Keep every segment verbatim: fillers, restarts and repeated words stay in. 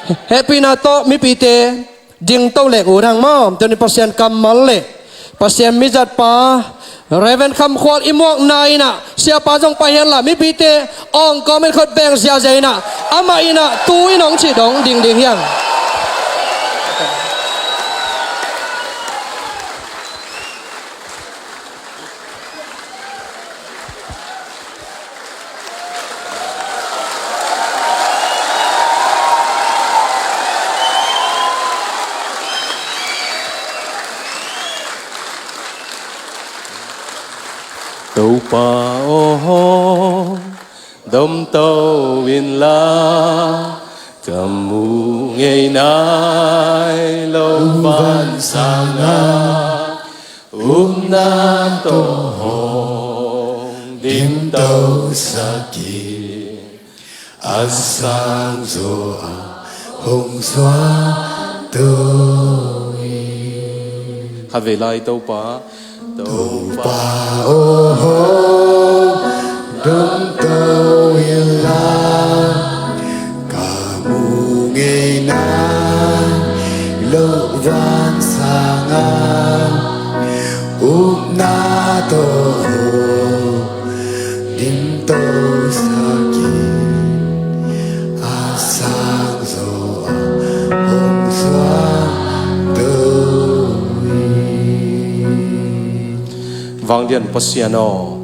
Hehpihna tawh mipite dingto leng ut hang maw. Tuni Pasian kammal le Pasian mizatpa Reverend Kham Khual i muakna in ah, siapa zong pai hen la, mipite awng kawm in khut beng ziazia in ah, amah in ah tu in hong cih dong ding ding hi hang. Topa aw, domto inla, ka mu ngei nai lo van sangah, upna tawh hong dimto sak in, a sang zaw a hong suakto in. Khatvei lai, Topa. Topa aw, domto inla, ka mu ngei nai lo van sangah, upna tawh hong dimto sak in, a sang zaw a hong suakto in. Vanglian Pasian aw,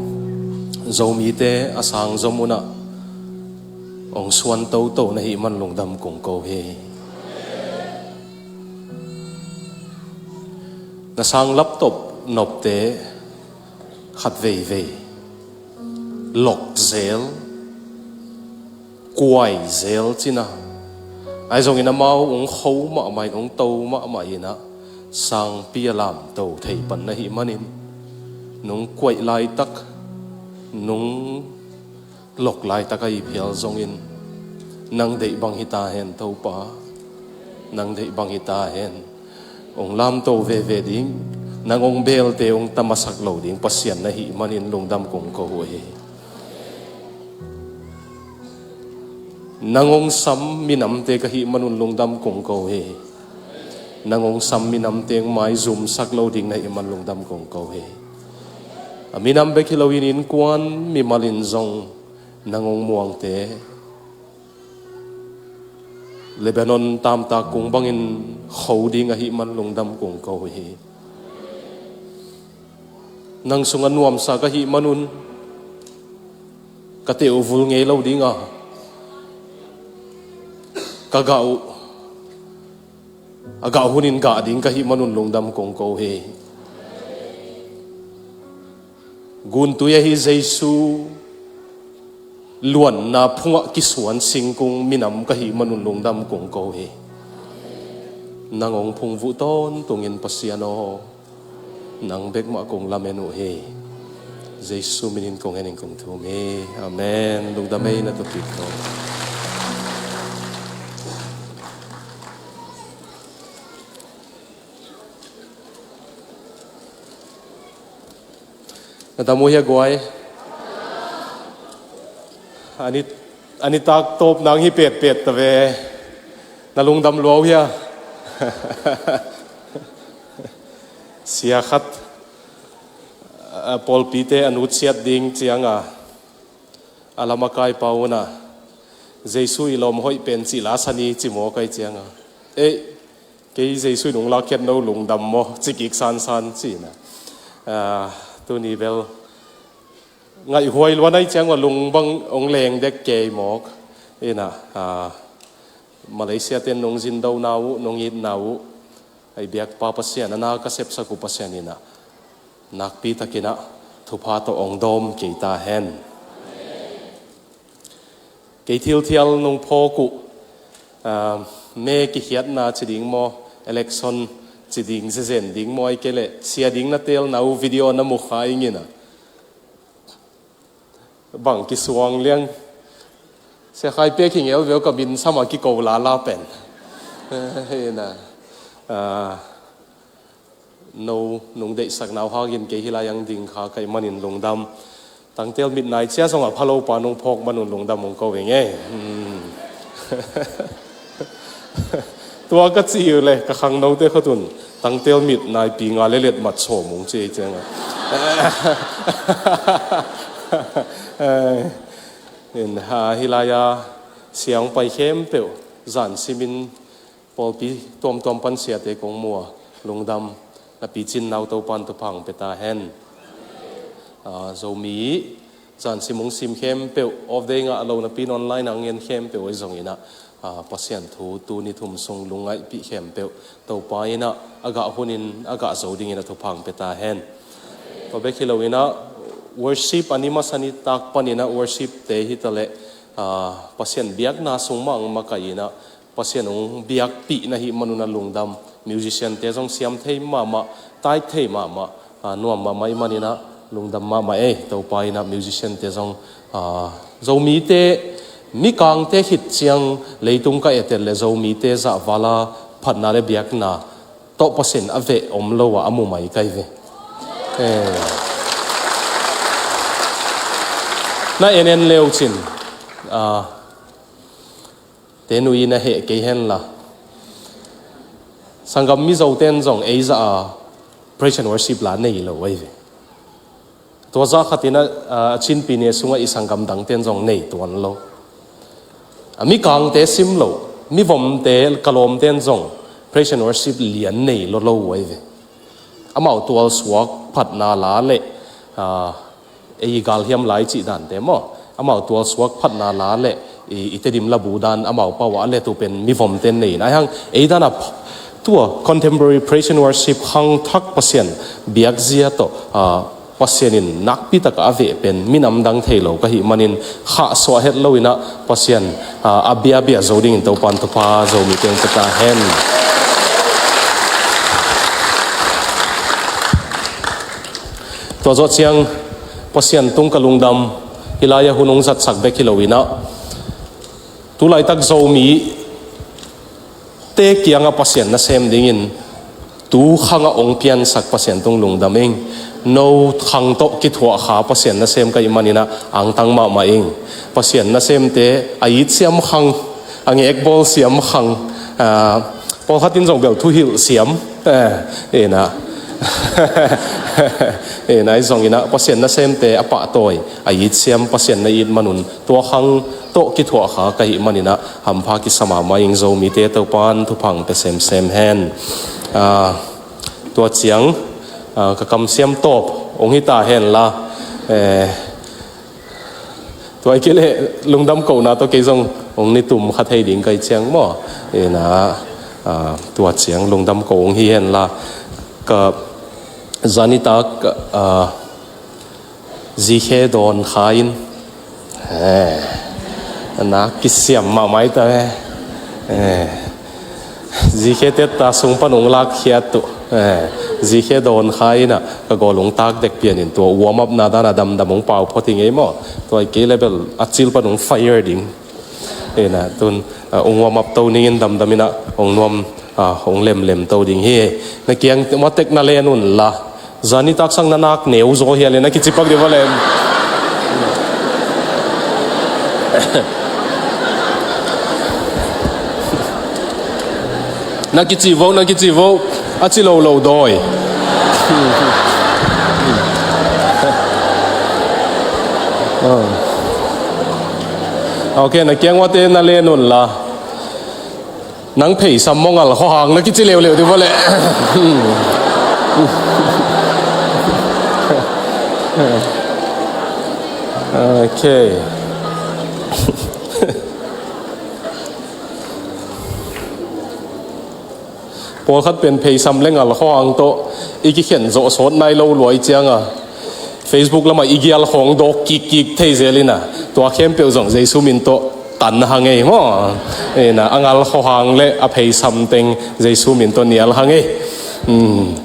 Zomite a sang zom un ah hong suan toto na hih man lungdam kong ko hi. Na sang laptop nopte khat veivei lok zel, kuai zel cina, ahi zongin amau hong kho mahmah in, hong to mahmah in ah, sangpi a lamto thei pan na hih manin, nong kuaih laitak, nong lok laitak ahih phial zongin, nang deih bang hi ta hen, Topa. Nang deih bang hi ta hen. Hong lamto veve ding, nang hong belte hong tamasak lo ding Pasian na hih manin lungdam kong ko uh hi. Nang hong sam minamte ka hih manun lungdam kong ko uh hi. Nang hong sam minamte hong maizumsak lo ding na hih man lungdam kong ko uh hi. A minam bek hi loin innkuan mimal in zong nang hong muangte Lebanon tamtak kung bangin kho ding ahih man lungdam kong ko uh hi. Nang sungah nuamsa ka hih manun ka teh uh vul ngei lo ding a, ka gah uh a gah hunin gah ding ka hih manun lungdam kong ko uh hi. Guntui ahi Jesu luanna phungah kisuan singkung minam ka hih manun lungdam kong ko uh hi. Nang hong phungvuh tawntungin Pasian aw, nang bek mah kong lamen uh hi. Jesu minin kong henin kong thum hi. Amen. Lungdam ei, na tawh kik ko. Na dam uh hia guai? A ni, a nitak tawp nang hi petpet ta ve. Na lungdam lua uh hia? Sia khat, a, pawlpite a nutsiat ding cianga a lam a kaipa un a, Jesu i lawm hoih pen cih la sa ni, ci mawk ahi cianga, ei, kei Jesu in hong lakkhiat no, lungdam maw, ci kik sansan ci-in a, a, tuni bel ngaihhuai luan ahi ciang ua lung bang hong leng dek kei mawk. Ina, a, Malaysia ten nong zindona uh, nong itna uh, ei biakpa Pasian, a na ka sepsak uh Pasian ina, nakpi takin a thupha tawh hong dawm kei ta hen. Kei thilthial nong phawk uh, ah, me kikhiatna ci ding maw, election ci ding, zezen ding maw, ahih kei leh sia ding na teelna uh video na mu kha ing ina, bang kisuang liang. Sia Khai Pek hi ngel veu, ka min sama kiko lala pen. Ina, ah, no nong deihsakna uh hangin kei hi lai ang ding kha ka hih manin lungdam. Tangtel mit nai cia zong a phalopa nong phawk manun lungdam hong ko ing ei. Hmm. Tua ka cih uh le ka khangnote khotun tangtel mit naipi nga le let mat sawm ung ci ei cianga. In, ha, hih lai-a siang pai khempeuh zan simin pawlpi tuamtuam pan siate kong mu a, lungdam, na picin nau Topan thupha hong pia ta hen. Ah, Zomi zan sim hong sim khempeuh, off day ngah lo napi in online ah hong en khempeuh ahi zonginah, ah, Pasian thu tu ni thum sung lungngaihpih khempeuh Topa inah a gah hunin a gah zo dingin a thupha hong pia ta hen. Tua bek hi loinah worship a ni masa nitak paninah worship te hitaleh, ah, Pasian biakna sung mah hong makaih inah Pasian hong biakpih na hih manun a lungdam. Musician te zong siam thei mahmah, taik thei mahmah, ah, nuam mahmah ih maninah lungdam mahmah ei. Topa inah musician te zong, ah, Zomite, mikangte khit ciang leitung ka etel le Zomite zahvala phatna le biakna tawh Pasian a veh om lo ah a mu mai kai ve. Eh. Na en en leu cin, ah, te nui na heh kei henla, sanggam Mizo ten zong ei zah a praise and worship la nei lo ahi ve. Tua zah khatin a, a Chin pyine sungah i sanggam dang ten zong nei tuan lo. A mikangte sim lo, mivomte, ka lawm ten zong praise and worship lian nei lo lo ahi ve. Amau tualsuak phatna la le, ah, ei galhiam lai cih dante maw, amau tualsuak phatna la le i, i Tedim labu dan amau pau ah a let uh pen mivomte nei na hang ei dan a ph-, tua contemporary praise and worship khangthak Pasian biakzia tawh, ah, Pasian in nakpi takah a veh pen minam dang thei lo ka hih manin khahsuah het loinah Pasian, ah, a biabia zo dingin Topan thupha Zomite hong pia ta hen. Tua zawh ciang Pasian tung ka lungdam, hih lai-ah hun hong zatsak bek hi loinah, tu laitak Zomite kiangah Pasian nasem dingin tu khangah hong piansak Pasian tung lungdam ing. No khang tawh kithuah kha Pasian nasem ka hih maninah angtang mahmah ing. Pasian nasemte a it siam khang, a ngekbawl siam khang, ah, pawlkhat in zong bel thuhilh siam. Eh, ena. Ena, i zonginah Pasian nasemte a pahtawi, a it siam, Pasian na it manun tua khang tawh kithuah kha ka hih maninah hampha kisa mahmah ing. Zomite Topan thupha hong pia semsem hen. Ah, tua ciang, ah, ka kamsiam tawp hong hita henla, eh, tua i kei le lungdam kohna tawh kei zong hong ni tum kha thei ding ka hih ciang maw. Ena, ah, tua ciang lungdam ko hong hi henla, ka zanitak, ah, zikhe dawn kha in, eh, na kisiam mahmah ih ta, eh, eh. Zikhe tetta sung pan hong lakkhiat uh, eh, zikhe dawn kha inah ka gawl hong tak dek pianin tua warm up na dana damdam hong pau phot hi ngei maw. Tua i kei le bel a cil pan hong fire ding. Ena, tun, ah, hong warm up to ningin damdam inah hong nuam, ah, hong lemlem to ding hi. Na kiang matek na len unla, zanitak sang na nak neu zaw hia le na kici pak dih va lem. Na kici vo, na kici vo. A ci lo lo dawi. Ah. Ok, na kiang uate na len unla, nang pheisam maw ngal khuahang na kici leuleu dih va leh. Ok. Pawlkhat pen pheisam le ngal khuahang tawh i kikhen zawh sawt nai lo lua i cianga Facebook lamah i gial khawng dawk kikkik thei zel ina, tua khempeuh zong Jesu min tawh tan hang ei maw. Ina, a ngal khuahang le a pheisam teng Jesu min tawh nial hang ei. Hmm.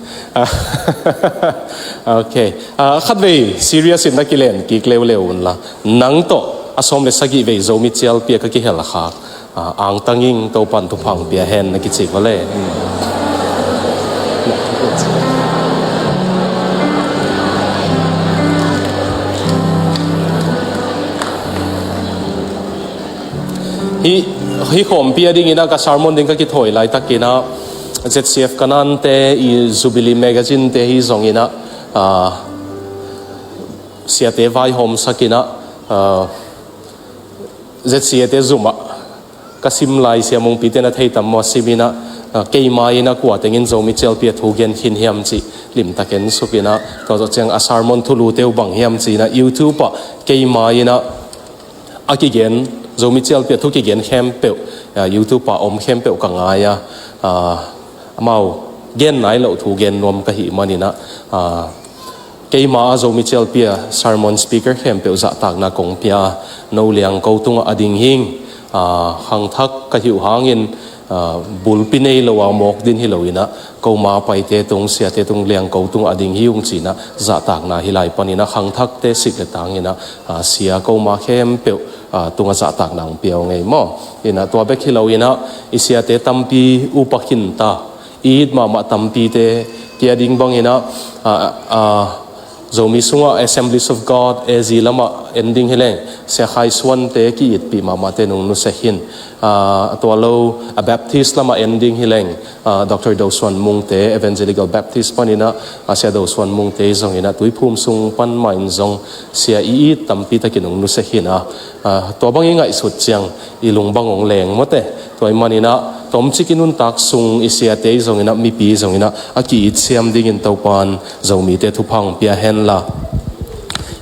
Ok. Ah, khatvei serious in na kilen kik leuleu unla, nang tawh a sawm le sagih vei Zomi cialpi a ka kihel khak, ah, angtang ing, Topan thupha hong pia hen na kici ko le. Hih Hih khawmpi a dingin ah ka sermon ding ka kithawi laitakin ah Z C F Kanaan te i Jubilee Magazine te hi zongin ah, ah, siate vaihawmsakin ah, ah, Z C A te zum ah ka sim lai Sia Mungpi te na thei tam maw, simin ah, ah, keima in ah kua tengin Zomi Cialpi a thu gen khin hiam cih limtak en sukin ah, tua zawh ciang a sermon thulu te uh bang hiam ci-in ah YouTube ah keima in ah a kigen, Zomi Cialpi a thu kigen khempeuh, ah, YouTube ah om khempeuh ka ngai a, ah, amau gen nai loh thu gen nuam ka hih manin ah, ah, keima a Zomi Cialpi a sermon speaker khempeuh zahtakna kong pia a, no liangko tungah a ding hing, ah, khangthak ka hih uh hangin, ah, bulpi nei lo a mawk din hi loin ah, koma paite tung, siate tung, liangko tungah a ding hi ung ci-in ah zahtakna hi lai panin ah khangthakte sik le tangin ah, ah, sia koma khempeuh, ah, tungah zahtakna hong pia ung ei maw. In ah tua bek hi loin ah i siate tampi upa khinta, i it mahmah tampite kia ding bangin ah, ah, ah, Zomi sungah Assemblies of God A Z lamah en ding hi leng, Sia Khai Suan te ki-itpih mahmahte nong nusia khin. Ah, tua lo a Baptist lamah en ding hi leng, ah, Doctor Do Suan Mung te, Evangelical Baptist panin ah, ah, Sia Do Suan Mung te zongin ah Tuiphum sung pan mah in zong sia i it tampi takin nong nusia khin a, ah, tua bang i ngaihsut ciang i lung bang hong leng maw te. Tua ahih manin ah tomcik i nuntak sung i siate zongin ah, mipi zongin ah a ki-it siam dingin Topa'n Zomite thupha hong pia hen la.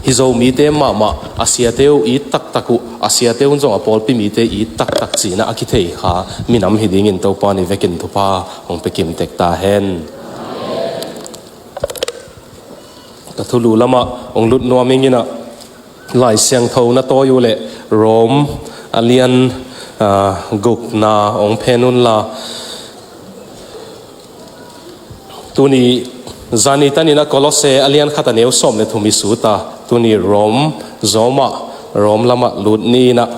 Hih Zomite mahmah a siate uh it taktak uh, a siate un zong a pawlpi mite it taktak ci-in ah a kithei kha minam hi dingin Topa'n i vekin thupha hong pia kim tek ta hen. Ka thulu lamah hong lut nuam ing in ah, Lai Siangtho na tawi uh leh Rom a lian, ah, gukna hong phen un la. Tuni zani tanin ah Kolose a lian khat a neu sawm le thum i sut a, tuni Rom zawm ah, Rom lamah lut ni in ah.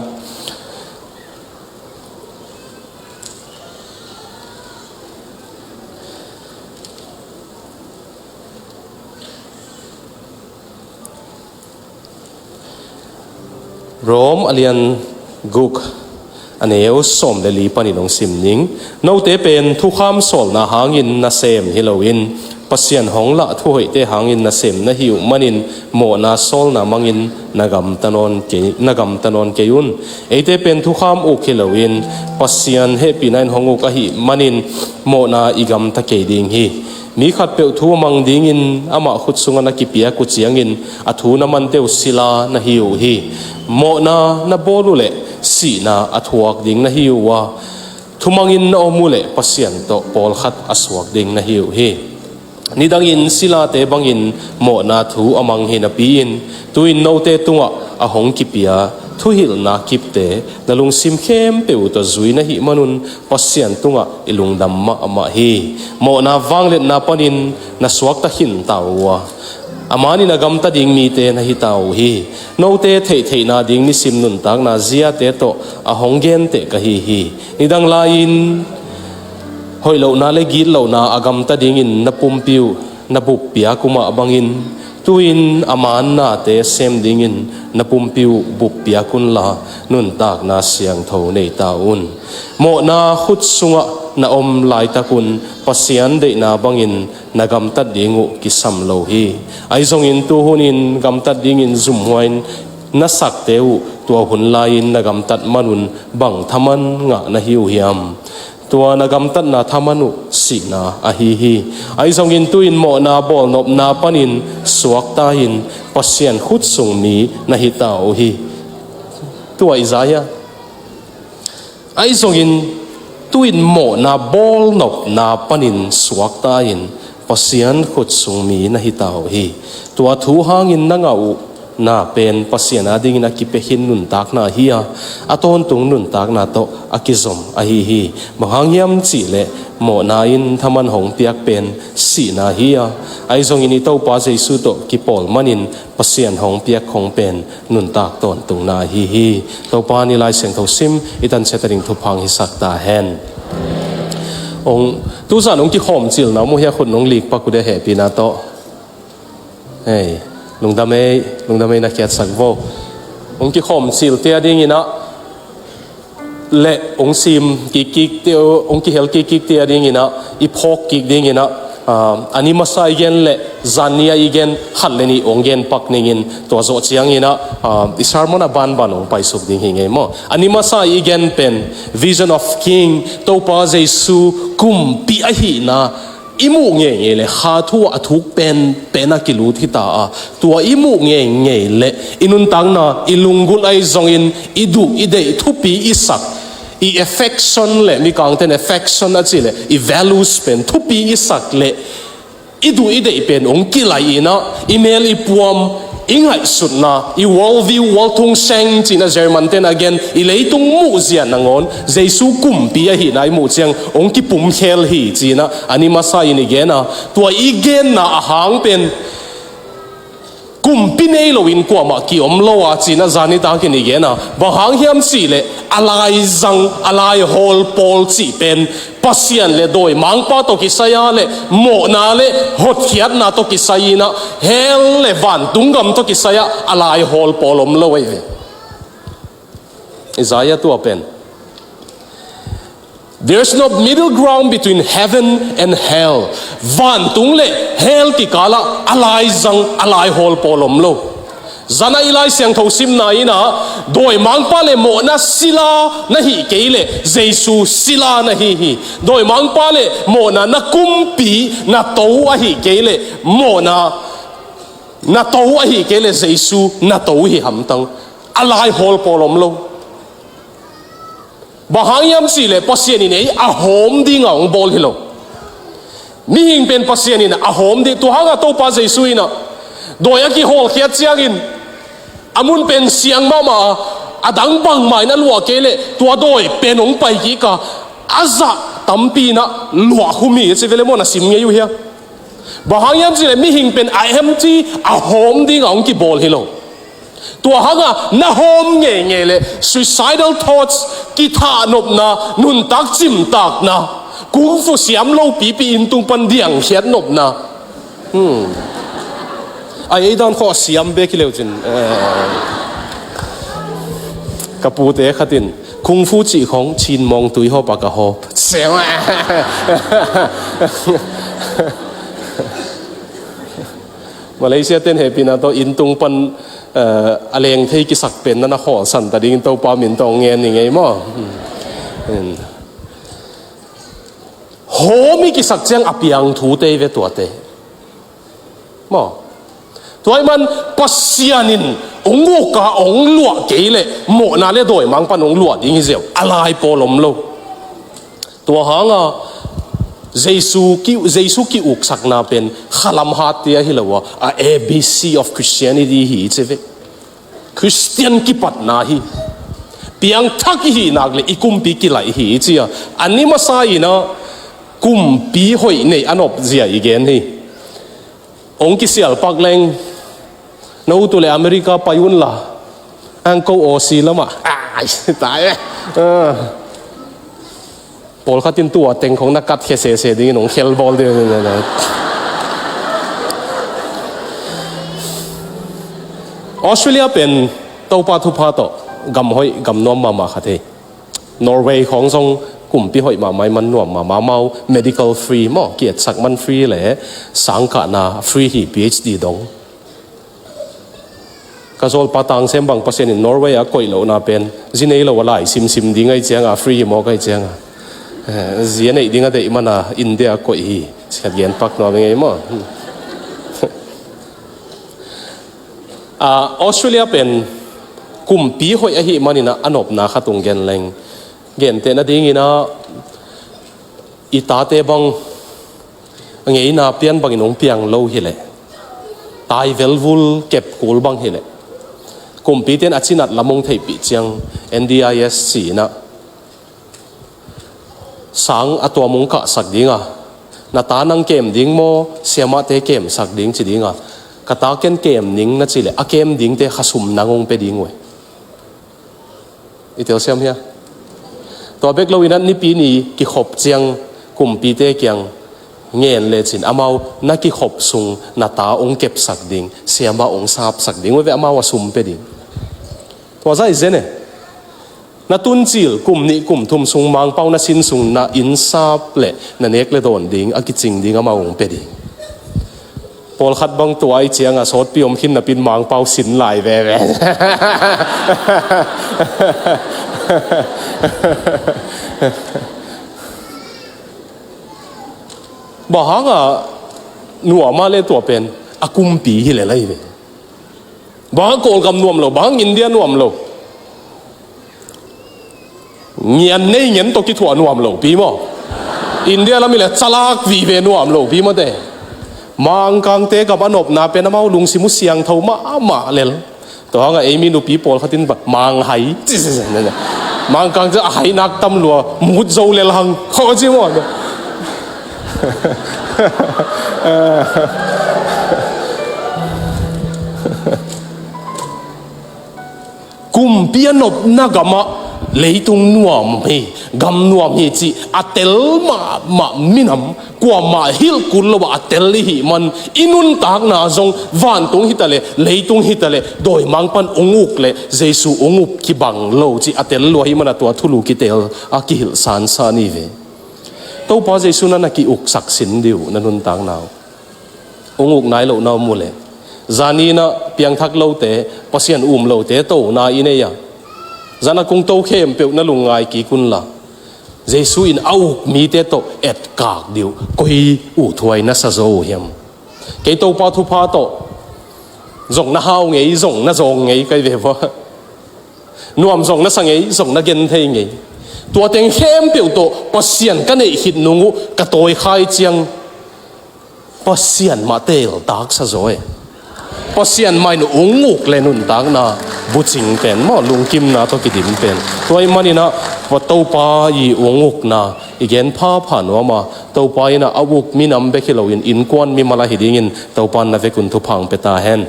Rom a lian guk a neu sawm le li panin hong sim ning. Note pen thukham sawlna hangin nasem hi loin, Pasian hong lah thuhoihte hangin nasem na hi uh manin, mawhna sawlna mangin na gamta nawn kei, na gamta nawn kei un. Eite pen thukham uk hi loin, Pasian hehpihna in hong uk ahih manin, mawhna i gamta kei ding hi. Mi khatpeuh thu a mang dingin amah khut sungah na kipiak uh ciangin a thu na mante uh sila na hi uh hi. Mawhna na bawl uh leh sihna a thuak ding na hi uh a, thumangin na om uh leh Pasian tawh pawlkhat a suak ding na hi uh hi. Nidangin silate bangin mawhna thu a mang hi napi-in, tu-in note tungah a hong kipia thuhilhna kipte na lungsim khempeuh uh tawh zui na hih manun Pasian tungah i lungdam mahmah hi. Mawhna vangliatna panin na suakta khinta uh a, a manin a gamta ding mite na hita uh hi. Note theihtheihna ding nisim nuntakna ziate tawh a hong genteh ka hi hi. Nidang lai-in hoih lohna le gitlohna a gamta dingin na pumpi uh na buppiak uh mah bangin, tu-in a man nate sem dingin na pumpi uh buppiak unla, nuntakna siangtho nei ta un. Mawhna khut sungah na om laitakun Pasian deihna bangin na gamtat ding uh kisam lo hi. Ahi zongin tu hunin gamtat dingin zumhuai-in na sakte uh tua hun lai-in na gamtat manun bang thaman ngah na hi uh hiam? Tua na gamtatna thaman uh sihna ahi hi. Ahi zongin tu-in mawhna bawlnopna panin suakta-in Pasian khut sung mi na hita uh hi. Tua i za hia? Ahi zongin tu-in mawhna bawlnopna panin suakta-in Pasian khut sung mi na hita uh hi. Tua thu hangin na ngah uh na pen Pasian adingin a kipia khin nuntakna hi a, a tawntung nuntakna tawh a kizom ahi hi. Bang hang hiam cihleh mawhna in thaman hong piak pen sihna hi a, ahi zongin i Topa Jesu tawh kipawl manin Pasian hong piak khong pen nuntak tawntungna ahi hi. Topa in i Lai Siangtho sim i tansiat a ding thupha hong hisak ta hen. Hong, tuzan hong kikhawm cilna mu hia, khut nong likpak uh dia hehpihna tawh. Hei, lungdam ei, lungdam ei na khiatsak vo. Hong kikhawm cilte a dingin ah le hong sim kikkik te, hong kihel kikkik te a dingin ah, i phawk kik dingin ah, ah, a ni masa i gen le zan ni a i gen khat le nih hong gen pak ningin, tua zawh ciangin ah, ah, i sermon a banban hong paisuk ding hi ngei maw. A ni masa i gen pen Vision of King, Topa Jesu kumpi ahihna i muh ngeingei le kha thu ah a thuk penpen a kilut hi ta a, tua i muh ngeingei le i nuntakna, i lunggulh ahi zongin i duh i deih thupi i sak, i affection le, Mikangten affection a cih le, i values pen thupi i sak le i duh i deih pen hong kilai in ah, i mel i puam, i ngaihsutna, i world view, world thungseng ci-in ah German ten a gen, i leitung muhzia nangawn Jesu kumpi ahihna i muh ciang hong kipumkhel hi ci-in ah a ni masa in i gen a, tua i genna a hang pen kumpi nei loin kuamah ki-om lo a ci-in ah zan nitakin i gen a, bang hang hiam cih leh a laizang, a laihawl pawl cih pen Pasian le dawimangpa tawh kisai a le mawhna le hotkhiatna tawh kisai in ah, hell le vantung gam tawh kisai ah a laihawl pawl om lo ahi ve. Isaiah tua pen, "There's no middle ground between heaven and hell." Vantung le hell kikal ah a laizang, a laihawl pawl om lo. Zan a i Lai Siangtho simna in ah, dawimangpa le mawhna sila na hih kei leh Jesu sila na hi hi. Dawimangpa le mawhna na kumpi, na to ahih kei leh mawhna, na to ahih kei leh Jesu na to hi hamtang. A laihawl pawl om lo. Bang hang hiam cih leh Pasian in ei a hawm ding a hong bawl hi lo. Mihing pen Pasian in a hawm ding, tua hang a Topa Jesu in ah dawi a kihawlkhiat ciangin a mun pen siang mahmah a, a dang bangmah in a luah kei leh tua dawi pen hong pai kik a, a zah tampi in ah luah khum hi a ci ve le maw, na sim ngei uh hia? Bang hang hiam cih leh mihing pen a empty, a hawm ding a hong kibawl hi lo. Tua hang a na hawm ngeingei leh suicidal thoughts, kithahnopna, nuntak cimtakna, kung fu siam lopipi, inntung pan diangkhiat nopna. Hmm. Ai, ei dan khawh a siam bek hi leu cin. Eh. Ka pute khat in kung fu cih khawng Chin Mawng Tui hawp a ka hawp. Siam. Malaysia ten hehpihna tawh inntung pan, eh, a leng thei kisak pen na na khawlsan ta dingin Topa min tawh ngen ni ngei maw? Hmm. Hawm i kisak ciang a piang thute hi ve tuate. Maw? Tua ahih man Pasian in hong uk a hong luah kei leh mawhna le dawimangpa'n hong luah ding hi ziau. A lai pawl om lo. Tua hang a Jesu ki, Jesu ki-uksakna pen khalam hatte ahi lo a, a A B C of Christianity hi ci ve. Christian kipatna hi. Piangthak i hih nak leh i kumpi kilaih hi ci a, a ni masa in a kumpi hoih neih a nop zia i gen hi. Hong kisial pak leng, na ut uh leh America pai un la, ang ko Aussie lamah. Ai, tai e. Ah. Pawlkhat in tua teng khong na katkhia sese dingin hong khelbawl ding. Australia pen Topa thupha tawh gam hoih, gam nuam mahmah khat hi. Norway khawng zong kumpi hoih mahmah, i man nuam mahmah, amau medical free maw, ki-etsak man free le sangkahna free hi, P H D dong. Ka zawlpa Tang Sem bang Pasian in Norway a koih lohna pen zi nei lo a lai simsim ding ahi cianga, free hi mawk ahi cianga, eh, zi a neih ding a deih mana India a koih hi. Sikhat gen pak nuam i ngei maw? Ah, Australia pen kumpi hoih ahih manin a nopna khat hong gen leng, gentehna dingin a, i tate bang a ngeina pian bangin hong piang lo hileh, tai velvul kep kul bang hileh, kumpite in a cinat lam hong theihpih ciang N D I S ci-in a, sang a tuam hong kahsak ding a, na ta nang kem ding maw, siamahte kemsak ding ci ding a, ka ta ken kem ning na cih leh a kem dingte khasum nang hong pia ding uh e. I telsiam hia? Tua bek loin a nipi ni kikhop ciang kumpite kiang ngen lecin amau na kikhop sung na ta hong kepsak ding, siamah hong sapsak ding uh ve, amau a sum pia ding. Tua zah i zen e. Na tuncil kum nih kum thum sung Mangpau na sin sung na innsap le na nek le dawn ding a kicing ding amau hong pia ding. Pawlkhat bang tua i cianga sawtpi om khin napin Mangpau sin lai veve. Bang hanga nuam a le tua pen a kumpi hi le lai ve. Bang Kawlgam nuam lo, bang India nuam lo. Ngian nei ngen tawh kithuah nuam lo pi maw? India lam i le calak vive nuam lo pi maw te? Mangkangte gam a nopna pen amau lungsim uh siangtho mahmah lel. Tua hanga ei mi nupi pawlkhat in ba, Manghai. Mangkang cu a hainak tam lua, mut zo lel hang. Khaw ci maw? Kumpi a nopna gamah leitung nuam hi, gam nuam hi cih a tel mahmah minam, kuamah hilh kul lo ah a tel i hih man i nuntakna zong vantung hi ta le, leitung hi ta le, dawimangpa'n ong uk le Jesu ong uk kibang lo cih a tel lua hi man a tua thulu kitel a kihilh sansan hi ve. Topa Jesu na na ki-uksak sin dih uh na nuntakna uh. Ong uk nai lohna om uh le, zaninah piangthak lote, Pasian um lote tona i nei a, zan a kong to khempeuh na lungngai kik unla, Jesu in a uk mite tawh etkak dih uh koi uh thuai na sa zo uh hiam? Kei Topa thupha tawh zong na hau ngei, zong na zawng ngei kai ve vua. Nuam zong na sa ngei, zong na gen thei ngei. Tua teng khempeuh tawh Pasian ka neih khit nung uh ka tawikhai ciang Pasian mah teeltak sa zaw e. Pasian mah in ong uk le nuntakna bucing pen maw, lungkimna tawh kidim pen. Tua i maninah Topa i ong ukna i gen phapha nuam a, Topa innah a uk minam bek hi loin innkuan mimal ahi dingin Topa in na vekun thupha ong pia ta hen.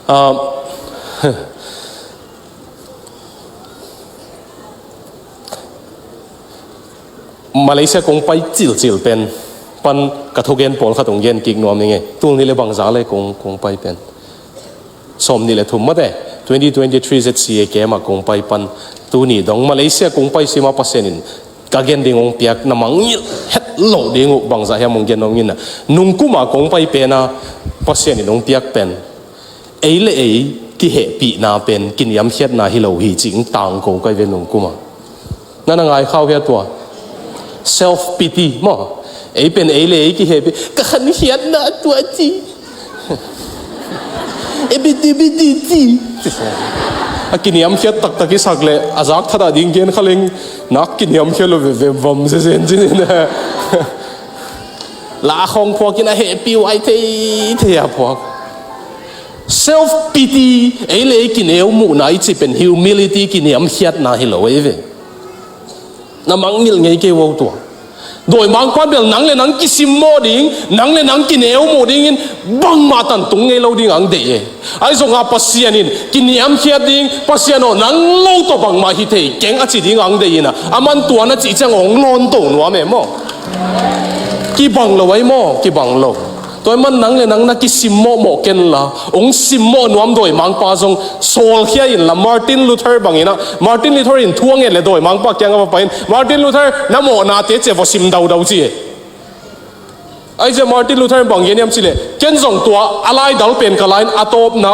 Ah, Malaysia kong pai cilcil pen pan ka thugen pawlkhat ong gen kik nuam ing e. Tul nih le bangza le kong, kong pai pen sawm nih le thum mate, twenty twenty-three Z C A camp ah kong pai pan tuni dong Malaysia kong pai sima Pasian in ka gen ding ong piak na mangngilh het loh ding uh bangza hiam ong gen ong ina. Nungkuma kong pai pena Pasian in ong piak pen ei le ei kihehpihna pen kiniamkhiatna hi lo hi cih ong tangko kai ve nungkuma. Na na ngai khau hia tua? Self pity maw? Ei pen ei le ei kihehpih, ka khankhiatna tua ci. E biti biti ci. A kiniamkhiat taktak i sak le a zak thatah ding gen khaleng nak kiniamkhiat lo veve vam zezen ci ni na. La khawng phuakin a hehpih uh ai thei thei a phuak. Self pity, ei le ei kineu muhna i ci pen humility, kiniamkhiatna hi lo ei ve. Na mangngilh ngei kei uh tua. Dawimangpa'n bel nang le nang kisimmawh ding, nang le nang kineu muh dingin bangmah tantung ngei lo ding ang deih e. Ahi zonga Pasian in kiniamkhiat ding, Pasian aw nang lo tawh bangmah hi thei keng a ci ding ang deih ina, aman tua na cih ciang ong lawnto nuam e maw? Kibang lo ai maw? Kibang lo. Tua i man nang le nang na kisimmawh mawh kenla, ong simmawh nuam dawimangpa zong sawlkhia inla, Martin Luther bangina, Martin Luther in thu a nget le dawimangpa kianga va pai in, Martin Luther na mawhnate cia va sim daudau ci e. Ahi cia Martin Luther in bang gen hiam cileh, ken zong tua a laidal pen ka la in a tawpna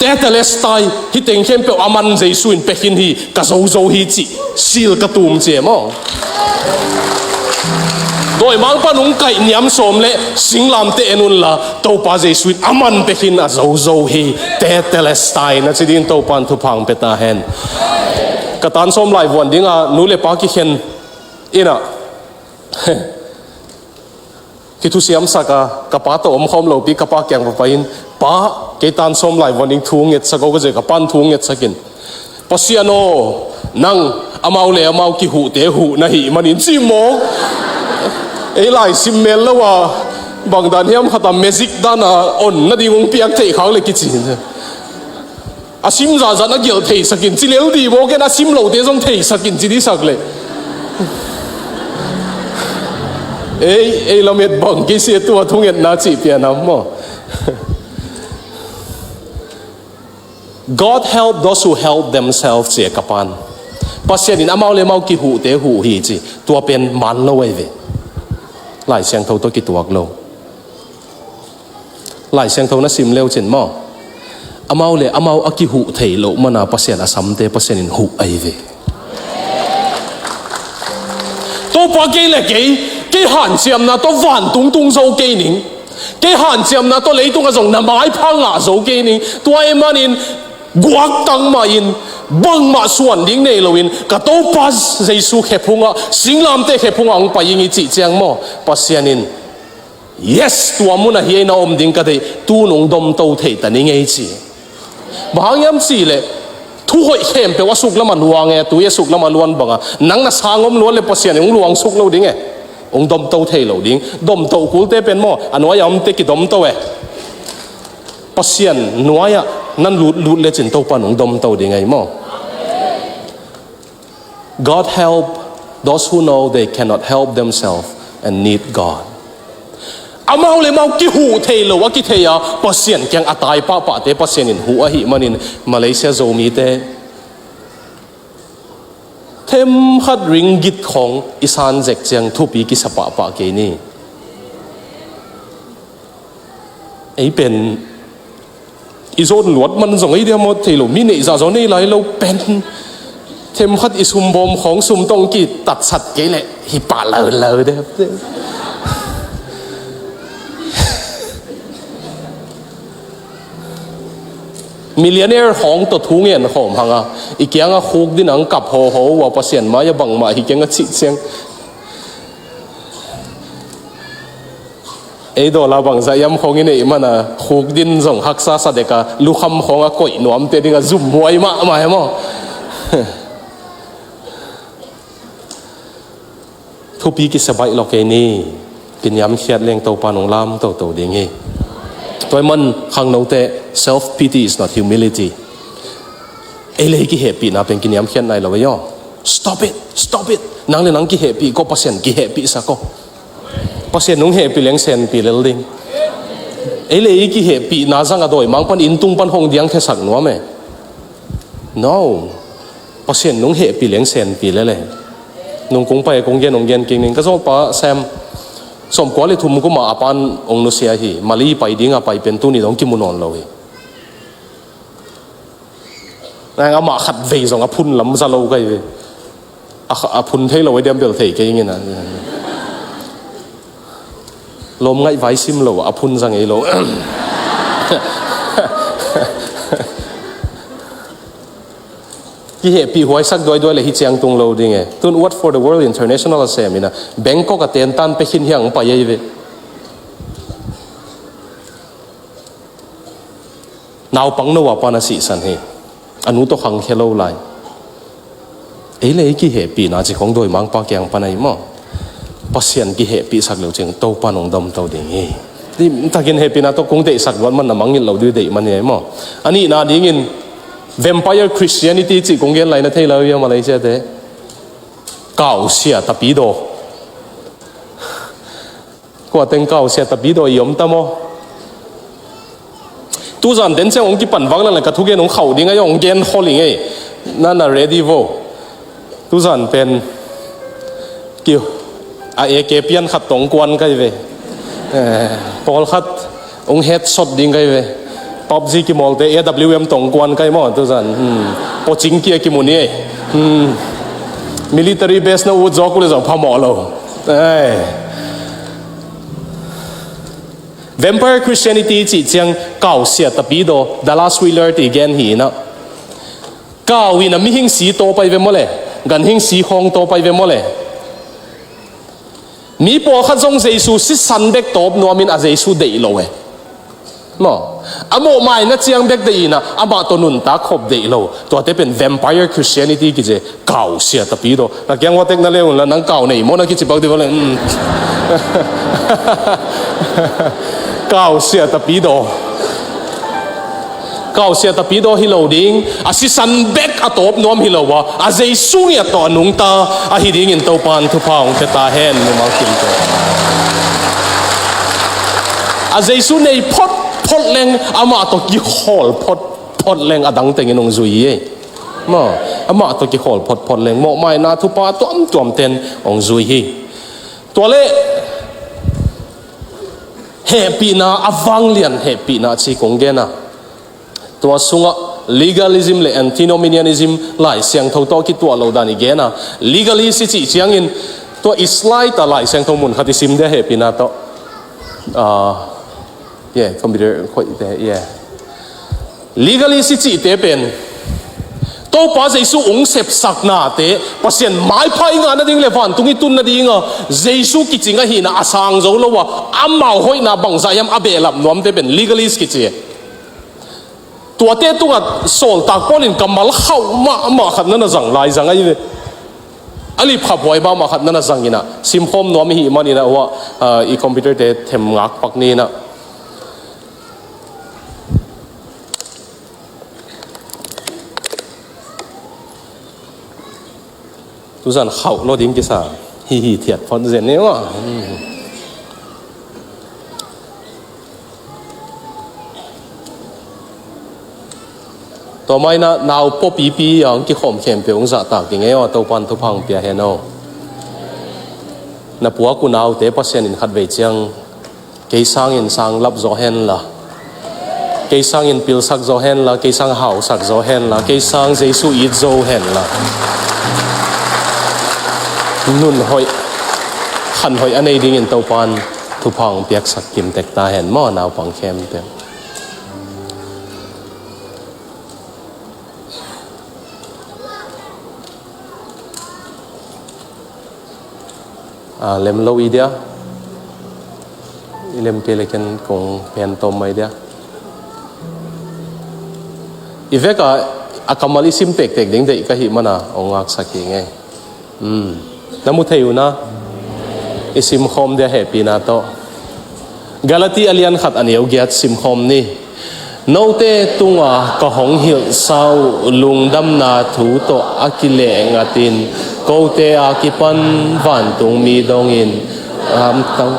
Tetelestai, hih teng khempeuh aman Jesu in pia khin hi, ka zozo hi cih sil ka tum ci e maw? Dawimangpa nung kaih niam sawm le singlamteh en unla Topa Jesu in aman pia khin a zozo hi, Tetelestai na ci dingin Topa in thupha ong pia ta hen. Ka tan sawm laivuan dinga nu le pa kikhen ina kithusiamsak a, ka pa tawh omkhawm lopi ka pa kiang va pai in, Pa, kei tan sawm laivuan ding thu ngetsak aw ka zia, ka pan thu ngetsak in, Pasian aw, nang amau le amau kihuhte huh na hih manin ci mawk. Ei lai sim mel lo a, bangdan hiam khata magic dana on nading ong piak theih khak le kici. A sim zahzah na gelh theisak in ci lel di maw, ken a sim lote zong theisak in ci disak le. Ei, ei lamet bang kei sia tua thungetna cih pianam maw? "God help those who help themselves," ci a ka pan. Pasian in amau le amau kihuhte huh hi ci. Tua pen man lo ahi ve. Lai Siangtho tawh kituak lo. Lai Siangtho na sim leu cin maw, amau le amau a kihuh thei loh mana Pasian a samte Pasian in huh ahi ve. Topa, kei le kei, kei hanciamna tawh vantung tung zo kei ning. Kei hanciamna tawh leitung ah zong na maipha ngah zo kei ning. Tua ahih manin guaktang mahin, bangmah suan ding nei loin, ka Topa Jesu khephungah, singlamteh khephungah hong pai ing i cih ciang maw, Pasian in, "Yes, tua munah hiai na om ding ka deih, tu-in hong domto thei ta ning ei," ci. Bang hang hiam cih leh, thuhoih khempeuh a suklamah luang e, tui a suklamah luan bangah, nang na sang om luat leh Pasian in hong luang suk lo ding e. Hong domto thei lo ding. Domto kulte pen maw, a nuai-ah omte kidomto e. Pasian nuai-ah nan lutlut lecin Topa in hong domto ding ahi maw. "God help those who know they cannot help themselves and need God." Amau le amau kihuh thei lo a kithei a, Pasian kiang a tai pahpahte Pasian in huh ahih manin, Malaysia Zomite, themkhat ringgit khawng i san zek ciang thupi kisa pahpah kei ni. Ei pen i zon luat man zong ei dia maw, thei lo, mi neih zah zaw nei lai lo pen. Themkhat i sumbawm khawng sum tawh kitatsat kei leh hi pah laulau de. Millionaire khawng tawh thu ngen khawm hang a, i kiangah khukdin hong kap hawhaw uh a, Pasian mai-ah bangmah hi keng a cih ciang, ei dollar bangzah hiam khawng i neih mana, khukdin zong haksa sa dek a, lukham khawng a koih nuamte dingah zumhuai mahmah hi maw. Thupi kisa baih lawk ei ni. Kiniamkhiat leng Topa in hong lam toto ding hi. Tua ahih man khangnote, self pity is not humility. Ei le ei kihehpihna pen kiniamkhiat nai lo ei aw. Stop it, stop it. Nang le nang kihehpih ko, Pasian kihehpihsak aw. Pasian nong hehpih leng senpi lel ding. Ei le ei kihehpihna zang a dawimang pan, inn tung pan hong diangkhiasak nuam e. No. Pasian nong hehpih leng senpi lel e. Nung kong pai kong gen, hong gen kik ning, ka zawlpa Sam, sawmkua le thum kum a a pa'n hong nusia hi. Mali pai ding a pai pen tuni dong kimu nawn lo hi. Nang amah khat vei zong a phun lam za lo ka hi ve. A kha-, a phun thei lo a diam bel thei kei ing in a. Lawm ngaih vai sim lo a phun za ngei lo. Kihehpih huaisak duaiduai le hi ciang tung lo ding e. Tun What for the World International a sem in a, Bangkok a tentan pekhin hiang pai ei ve. Naupang no a pan a sihsan hi. A nu tawh khangkhia lo lai. Ei le ei kihehpihna ci khong dawimangpa kiang pan ahi maw. Pasian kihehpihsak leu ciang Topa in hong domto ding hi. Limtakin hehpihna tawh kong deihsak luat man na mangngilh lo ding deih man hi ahi maw. A nihna dingin Vampire Christianity cih kong gen lai na thei lo hi a, Malaysia te. Kausia tapidaw. Kua teng kausia tapidaw i om ta maw? Tuzan den ciang hong kipan vang leng le ka thugen hong khauh ding ahi, hong gen khol ing ei. Na na ready vo. Tuzan pen ki a A K pian khat tawh hong kuan ka hi ve. Eh, pawlkhat hong headshot ding ka hi ve. PUBG kimawlte A W M tawh hong kuan ka hi maw tuzan. Hmm. Pawcing kia kimu ni ei. Hmm. Military base na ut zawk uh le zong phamawh lo. Eh. Vampire Christianity cih ciang kausia tapidaw, Dallas Willard i gen hi in a. Kau in a mihing si taw pai ve maw le, ganhing si khawng taw pai ve maw le. Mi pawlkhat zong Jesu sisan bek tawp nuamin a Jesu deih lo e. Maw. A mawhmaina ciang bek deih in a, amah tawh nuntak khop deih lo. Tuate pen Vampire Christianity kici e. Kausia tapidaw. Na kiang ua tek na le un la nang kau nei maw na kici pak dih vale. Mm. Kausia tapidaw. Kausia tapidaw hi lo ding. A sisan bek a tawp nuam hi lo a, a Jesu ngiat tawh a nungta ahi dingin Topa'n thupha hong pia ta hen, mimal kimte. A Jesu nei photphot leng amah tawh kikhawl phot. phot leng a dang tengin hong zui hi. Maw, amah tawh kikhawl photphot leng mawhmaina thupha tuamtuam ten hong zui hi. Tua leh hehpihna a vanglian hehpihna ci kong gen a, tua sungah legalism le antinomianism Lai Siangtho tawh kituah lo dan i gen a, legalist i cih ciangin tua i slide ah Lai Siangtho mun khat i sim dia hehpihna tawh. Ah, yeah, computer khoih te, yeah. Legalist i cihte pen Topa Jesu hong sepsaknate Pasian maipha i ngah nading le vantung i tun nadinga Jesu kicing ahihna a sang zo lo a, amau hoihna bangzah hiam a behlap nuamte pen legalist kici. Tuate tungah sawltak Paul in kammal khauh mahmah khat na na zang lai zang ahi ve. A lipkhaphuai mahmah khat na na zang inah simkhawm nuam i hih man inah uah, ah, i computer te them ngak pak ni inah. Tuzan khauh lo ding kisa. Hi hi thiat phot zen ni maw. Tua mah inah nau pua pipi a hong kikhawm khempeuh hong zahtak ding ei aw, Topan thupha hong pia hen aw. Na puak uh naute Pasian in khatvei ciang kei sangin sang lap zaw henla, kei sangin pilsak zaw henla, kei sang hausak zaw henla, kei sang Jesu it zo henla, nun hoih, khan hoih a nei dingin Topan thupha hong piaksak kimtek ta hen maw, naupang khempeuh. A lem lo i dia, i lem kei le ken kong pen tawm mai dia. I vek a, a kammal i sim tektek ding deih ka hih mana hong ngaksak hi ngei. Na mu thei uh na, i simkhawm dia hehpihna tawh. Galati a lian khat a neu giat simkhawm ni. Note tunga ka hong hilhsa uh lungdamna thu tawh a kileh ngatin, kote a kipan vantungmi dongin, amtang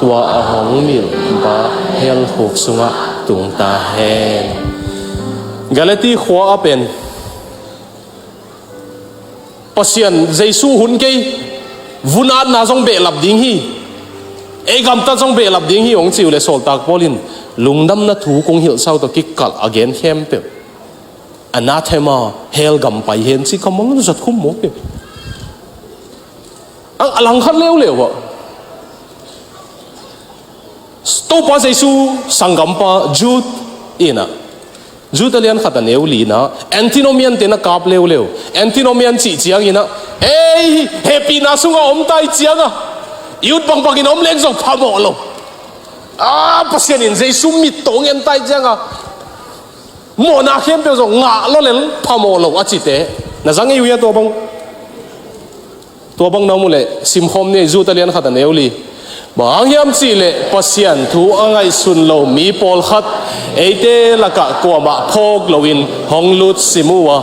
tua a hong milh pa hell khuk sungah tung ta hen. Galati khua a pen Pasian Jesu hun kei, vunatna zong behlap ding hi, ei gamtat zong behlap ding hi hong ci uh le sawltak Paul in lungdamna thu kong hilhsa uh tawh kikalh a gen khempeuh, anathema, hell gam pai hen ci kammal zat khum mawk hi. A langkhat leuleu ah Topa Jesu sanggampa Jude inah, Jude a lian khat a neu li inah, antinomian te na kap leuleu. Antinomian cih ciang inah, ei, hehpihna sungah om tai cianga i ut bangbangin om leng zong phamawh lo. A, Pasian in Jesu mit tawh ngen tai cianga mawhna khempeuh zong ngah lo lel phamawh lo a cite na zang ei uh hia? Tua bang Tua bang na mu leh simkhawm ni, Jude a lian khat a neu li. Bang hang hiam cihleh Pasian thu a ngaihsun lo mi pawlkhat eite lakah kuamah phawk loin hong lut sim uh a,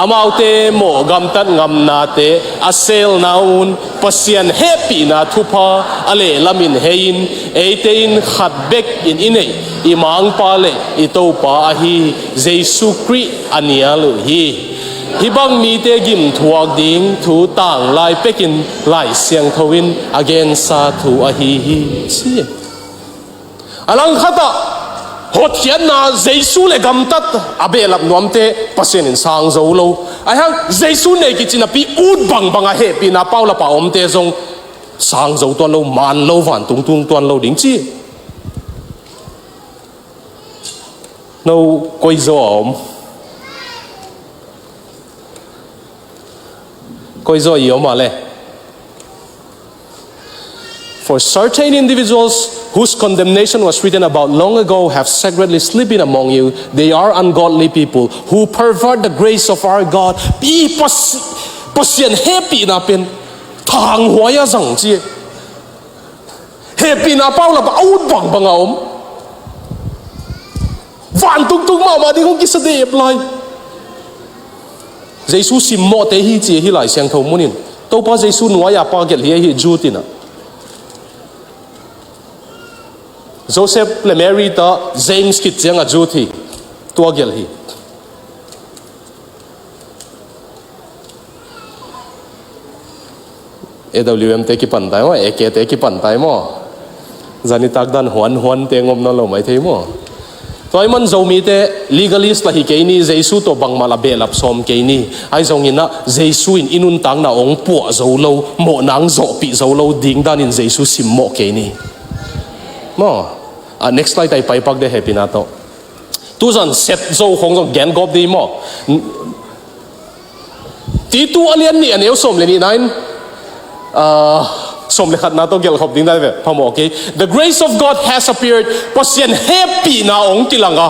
amaute mawh gamtat ngamnate a selna un Pasian hehpihna thupha a lehlamin hei-in eite in khat bekin i neih i Mangpa le i Topa ahi Jesu Khrih a nial uh hi. Hih bang mite gimthuak ding thu tanglai pekin Lai Siangtho in a gensa thu ahi hi ci. A langkhatah hotkhiatna Jesu le gamtat a behlap nuamte Pasian in sang zo lo. Ahi hang Jesu nei kici napi ut bangbang a hehpihna paulap a omte zong sang zo tuan lo, man lo, vantung tung tuan lo ding ci. No koi zaw a om? Koi zaw i om a le? For certain individuals whose condemnation was written about long ago have secretly slipped in among you. They are ungodly people who pervert the grace of our God. Pi Pas-, Pasian hehpihna pen thanghuai a zang ci. Hehpihna paulap a ut bangbang a om. Vantung tung mahmah ding hong kisa dep lai. Jesu simmawhte hi ci hi Lai Siangtho munin. Topa Jesu nuai-a pa gelh hi ahi Jude inah. Joseph le Mary ta James khit cianga Jude hi. Tua gelh hi. A W M te kipan tai maw, A K te kipan tai maw. Zanitak dan huan huan te ngom nawn lo mai thei maw. Tua ahih man Zomite legalist lah hi kei ni, Jesu tawh bangmah lah behlap sawm kei ni. Ahi zongin ah Jesu in i nuntakna hong puah zo lo, mawhna hong zawhpih zo lo ding danin Jesu simmawh kei ni. Maw. Ah, next slide ah i paipak dih hehpihna tawh. Tuzan set zo khong zong gen gawp dih maw. Titu a lian nih a neu sawm le nihna in, ah, sawm le khatna tawh gelh khop ding dan ve, phamawh kei. The grace of God has appeared. Pasian hehpihna hong kilang a.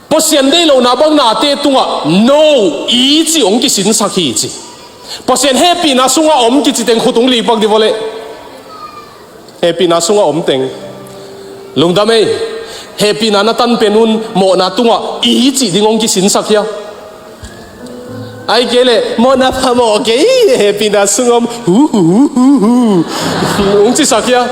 Pasian deih lohna bang nate tungah no, i cih hong kisinsak hi ci. Pasian hehpihna sungah om kici teng khut hong likpak dih vawleh. Hehpihna sungah om teng. Lungdam ei. Hehpihna na tan pen un mawhna tungah i cih ding hong kisinsak hia. Ahih kei leh mawhna phamawh kei, hehpihna sungah om. Hu, hu, hu, hu, hu. Hong cisak hia.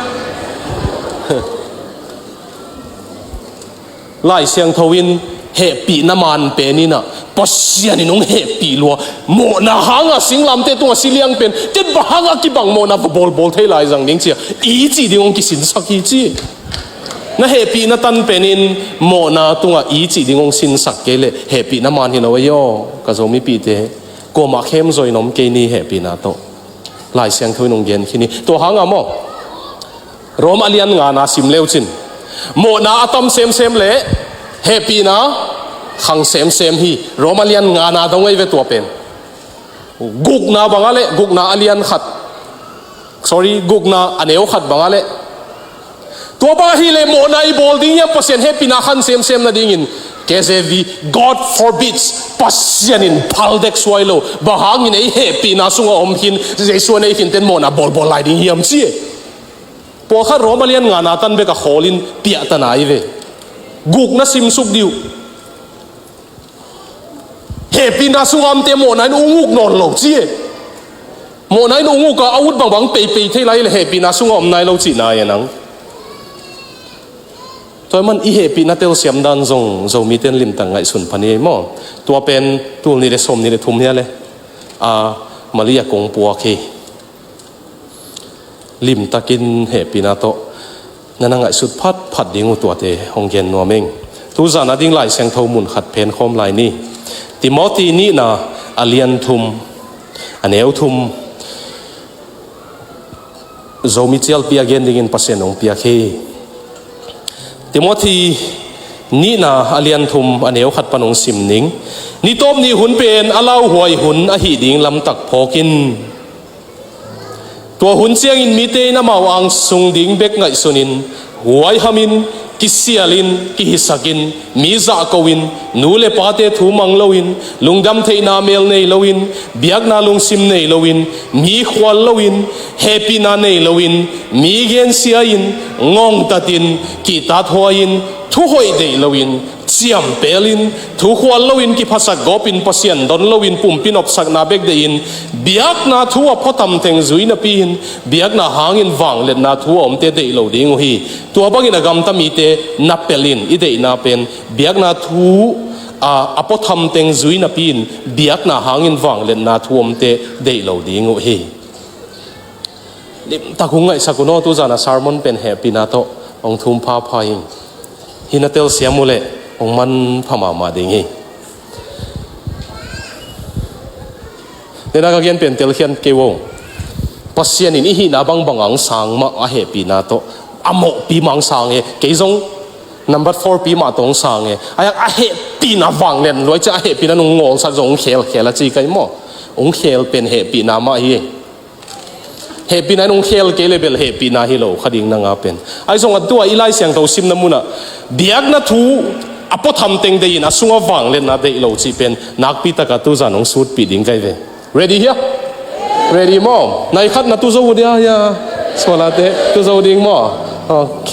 Lai Siangtho in hehpihna man pen in ah Pasian in hong hehpih lua. Mawhna hangah singlamteh tungah si liang pen, ken bang hangah kibang mawhna va bawlbawl thei lai zang ding ci a, i cih ding hong kisinsak hi ci. Na hehpihna tan pen in mawhna tungah i cih ding hong sinsak kei leh hehpihna man hi lo ei aw, ka Zomipihte. Kuamah khemzaw in om kei ni hehpihna tawh. Lai Siangtho in hong gen khin hi. Tua hangah maw, Rom a lian ngana sim leucin, mawhna a tam semsem leh hehpihna khang semsem hi. Rom a lian ngana dong ei ve tua pen. Gukna bangah leh, gukna a lian khat, sorry, gukna a neu khat bangah leh, tua bang ahih leh mawhna i bawl ding hiam, Pasian hehpihna khang semsem nadingin? K J V, God forbids. Pasian in phal dek suai lo. Bang hangin ei hehpihna sungah om khin, Jesu a nei khin ten mawhna bawlbawl lai ding hiam ci e. Pawlkhat Rom a lian ngana tan bek a khawl in piahta nai ve. Gukna simsuk dih uh. Hehpihna sungah omte mawhna in ung uk nawn lo ci e. Mawhna in ung uk a, a ut bangbang peipei thei lai leh hehpihna sungah om nai lo cihna e nang. Tua ahih man i hehpihna telsiam dan zong Zomite in limtak ngaihsun pha ni ei maw. Tua pen tul nih le sawm nih le thum hi a leh, a, Malia kong puak hi. Limtakin hehpihna tawh na na ngaihsut phatphat ding uh tuate hong gen nuam ing. Tuzan a ding Lai Siangtho mun khat phen khawm lai ni. Timoti nihna a lian thum, a neu thum. Zomi cialpi a gen dingin Pasian hong piak hi. Timoti nihna a lian thum a neu khat pan hong sim ning. Ni tawp ni hun pen a lauhuai hun ahih ding lamtak phawk in. Tua hun ciangin mite in amau angsung ding bek ngaihsunin, huaihamin, kisialin, kihisakin, mi zahkoin, nu le pate thu mang loin, lungdam theihna mel nei loin, biakna lungsim nei loin, mi khual loin, hehpihna nei loin, mi gensia-in, ngongtatin, kihtathuai-in, thuhoih deih loin, ciampelin, thukhual loin, kiphasak gawpin, Pasian don loin, pumpi nopsakna bek deihin, biakna thu a phuatham teng zui napi-in, biakna hangin vangliatna thu a omte deih lo ding uh hi. Tua bangin a gamta mite na pelin, i deihna pen biakna thu a, a phuatham teng zui napi-in, biakna hangin vangliatna thu a omte deih lo ding uh hi. Limtak hong ngaihsak un aw, tuzan a sermon pen hehpihna tawh hong thum phapha ing. Hih na telsiam uh leh hong manpha mahmah ding hi. Nidang a ka gen pen telkhiat kei un. Pasian in i hihna bangbang hong sang mah, a hehpihna tawh a mawhpi mah hong sang hi. Kei zong number four pi mah tawh hong sang hi. A, a hehpihna vanglian luai ciang a hehpihna nong ngawlsak zong hong khelkhel a ci kai maw. Hong khel pen hehpihna mah hi. Hehpihna in hong khel kei leh bel hehpihna hi lo kha ding, nang a pen. Ahi zong a tua i Lai Siangtho simna munah biakna thu a phuatham teng deihin a sungah vangliatna deih lo cih pen nakpi taka tuzan hong sutpih ding kai ve. Ready hia? Ready maw? Nai khat na tu zo uh dia hia? Sualate tu zo ding maw? Ok.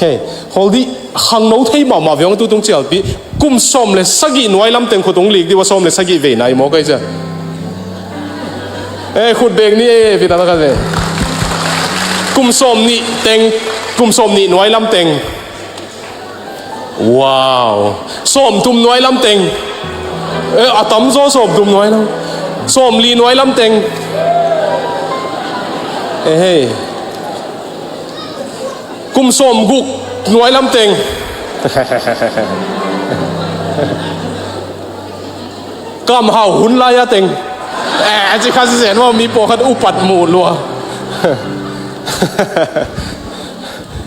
Holdih khangno thei mahmah ve hong tu tung cialpi. Kum sawm le sagih nuai lam teng khut hong lik dih uh a, sawm le sagih vei nai maw kai cia. Eh, khut bek ni eh, pita taka ve. Kum sawm nih teng, kum sawm nih nuai lam teng. Wow. Sawmthum nuai lam teng. Eh, a tamzaw sawmthum nuai lam. Sawmli nuai lam teng. Eh, hei. Kum sawmguk nuai lam teng. Kamhau hun lai-a teng. Eh, a ci kha sisen maw, mi pawlkhat upat muh lua.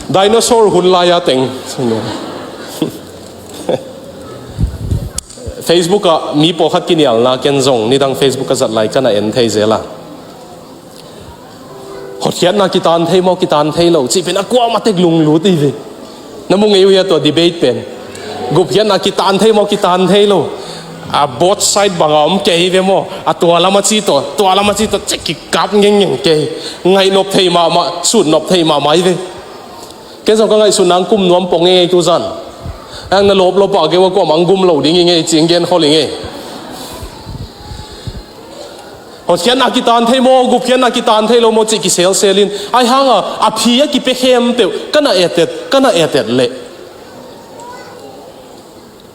Dinosaur hun lai-a teng. Facebook ah mi pawlkhat kinialna ken zong nidang Facebook ka zat lai ka na en thei zel a. Hotkhiatna kitan thei maw, kitan thei lo cih pen a kuamah tek lunglut hi ve. Na mu ngei uh hia tua debate pen? Gupkhiatna kitan thei maw, kitan thei lo? A both side banga om kei ve maw? A tua lama ci tawh, tua lama ci tawh cih kikap ngengngeng kei. Ngaihnop thei mahmah, sutnop thei mahmah hi ve. Ken zong ka ngaihsutna kum nuam pong ngei tu zan. Ang na lawplawp a kei ua kuamah ang gum lo ding hi ngei, ci ang gen khol hi ngei. Hotkhiatna kitan thei maw, gupkhiatna kitan thei lo maw cih kiselsel in. Ahi hanga a phi a kipia khempeuh ka na et et, ka na et et leh,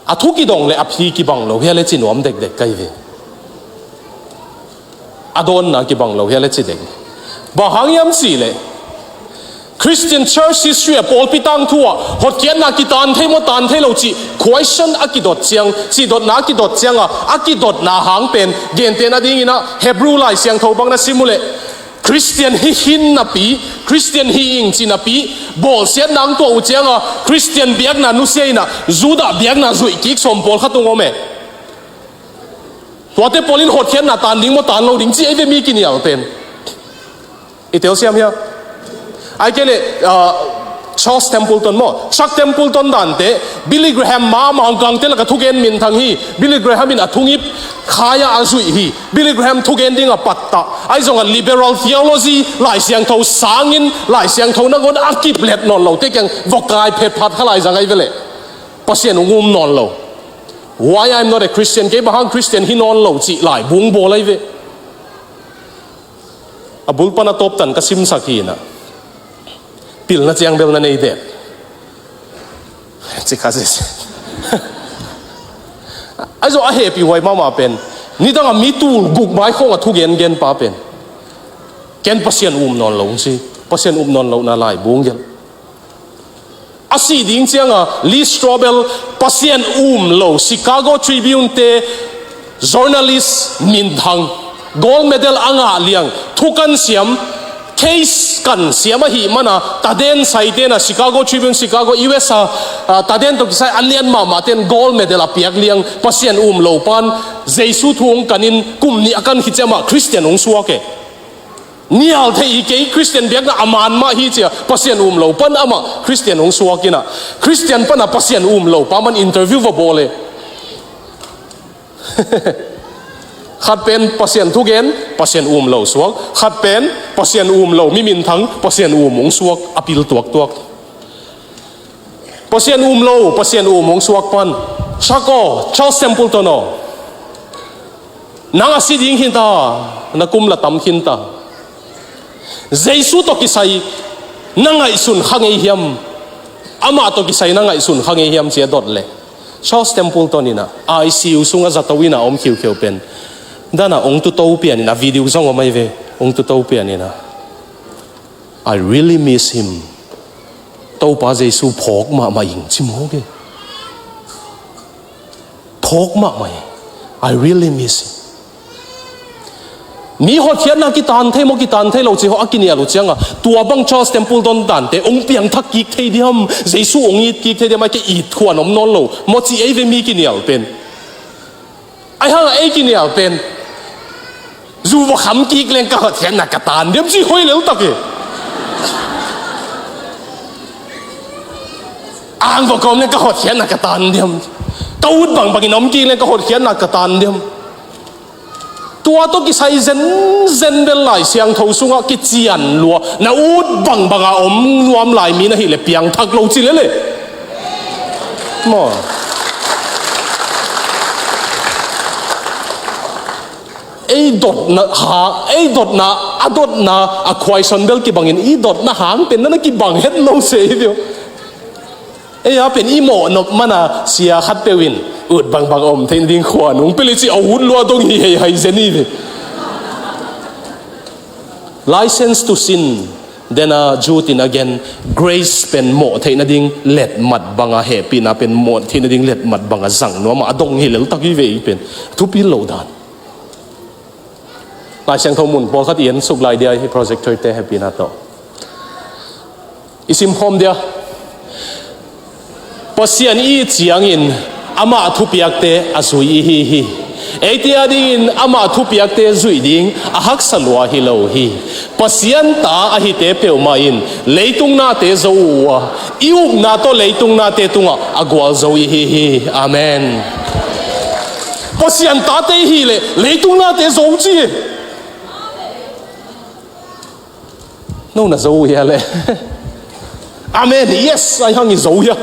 a thu kidong leh a phi kibang lo hia le ci nuam dekdek ka hi ve. A dawnna kibang lo hia le ci dek. Bang hang hiam cih leh Christian church history a pawlpi tangthu ah hotkhiatna kitan thei maw, tan thei lo cih question a kidot ciang, cih dotna a kidot cianga, a kidotna hang pen gentehna dingin ah Hebrew Lai Siangtho bang na sim uh leh Christian hi khin napi, Christian hi ing ci napi, bawlsiatna ang tuah uh cianga Christian biakna nusia in ah Judah biakna zuih kik sawm pawlkhat ung om e. Tuate pawl in hotkhiatna tan ding maw, tan lo ding ci ei ve mi kinial pen. I telsiam hia? Ai kei leh, ah, Charles Templeton maw, Chuck Templeton dante, Billy Graham ma mangkangte laka thugen minthang hi. Billy Graham in a thungip khaia a zuih hi. Billy Graham thugen ding a pattah. Ai zong a liberal theology, Lai Siangtho sangin, Lai Siangtho nangawn a kiplet nawn lote kiang vawkai phetphat kha lai zang ai ve leh. Pasian ung um nawn lo. Why I'm not a Christian? Kei bang hang Christian hi nawn lo cih lai bung bawl ai ve. A bul pan a tawptan ka simsak hi in ah. Pilna ciang bel na nei dek. Ci kha sise. Ai zong a hehpih huai mahmah pen. Nidang a mi tul guk mai khong a thugengen pa pen. Ken Pasian um nawn lo ung si. Pasian um nawn lohna lai bung gelh. A sih ding cianga Lee Strobel, Pasian um lo Chicago Tribune te journalist minthang, gold medal a ngah liang, thu kan siam, case kan siam ahih mana, taden saite na Chicago Tribune, Chicago U S a, ah, taden tawh kisai a nian mahmah ten gold medal a piak liang, Pasian um lo pan Jesu thu hong kanin kum nih a kan khit ciang amah Christian hong suak e. Nial thei hi kei, Christian biakna a man mah hi cia, Pasian um lo pan amah Christian hong suak in ah, Christian pana Pasian um lo pa man interview va bawl e. Khat pen Pasian thugen, Pasian um lo suak. Khat pen Pasian um lo mi minthang, Pasian um hong suak, a pil tuaktuak. Pasian um lo, Pasian um hong suak pan. Chuck aw, Charles Templeton aw. Nang a si ding khin ta, na kum la tam khin ta. Jesu tawh kisai na ngaihsun kha ngei hiam? Amah tawh kisai na ngaihsun kha ngei hiam cia dot leh. Charles Templeton in ah, I C U sungah zato in ah om khiukhiu pen. Dan ah ong tuto pian in ah video zong om ai ve. Ong tuto pian in ah. I really miss him. Topa Jesu phawk mahmah ing ci mawk e. Phawk mahmah e. I really miss him. Mi hotkhiatna kitan thei maw, kitan thei lo ci hawh a kinial uh cianga, tua bang Charles Templeton dante ong piangthak kik thei diam, Jesu ong it kik thei diam, ai kei it khuan om nawn lo maw ci ei ve mi kinial pen. Ai hang a ei kinial pen. Zu va kham kik leng ka hotkhiatna ka tan diam ci hoi lel tak e. Ang va kawm leng ka hotkhiatna ka tan diam. Ka ut bangbangin om kik leng ka hotkhiatna ka tan diam. Tua tawh kisai zenzen bel Lai Siangtho sungah kician lua. Na ut bangbanga om nuam lai mi na hih leh piangthak lo ci lel e. Maw. Ei dotna ha, ei dotna, a dotna, a khuaison bel kibangin, i dotna hang pen na na kibang het lo se hi vio. Ei a pen i mawh nop mana sia khat peuh in ut bangbang om theih nading khua nung peli ci a ut lua dong hi hei hai zen hi ve. License to sin. Then a Jude in a gen, grace pen mawh theih nading letmat banga, hehpihna pen mawh theih nading letmat banga zang nuam a, a dong hi lel tak hi ve i pen. Thupi lo dan. Lai Siangtho mun pawlkhat i en suk lai dia hi, projector te hehpihna tawh i simkhawm dia. Pasian i it ciangin amah thupiakte a zui i hi hi. Eite a dingin amah thupiakte zuih ding a haksa lua hi lo hi. Pasian ta a hite peuhmah in leitung nate zo uh a, i upna tawh leitung nate tungah a gualzo i hi hi. Amen. Pasian tate i hih leh leitung nate zo ci. No na zo uh hia le? Amen. Yes, ai hang i zo hia.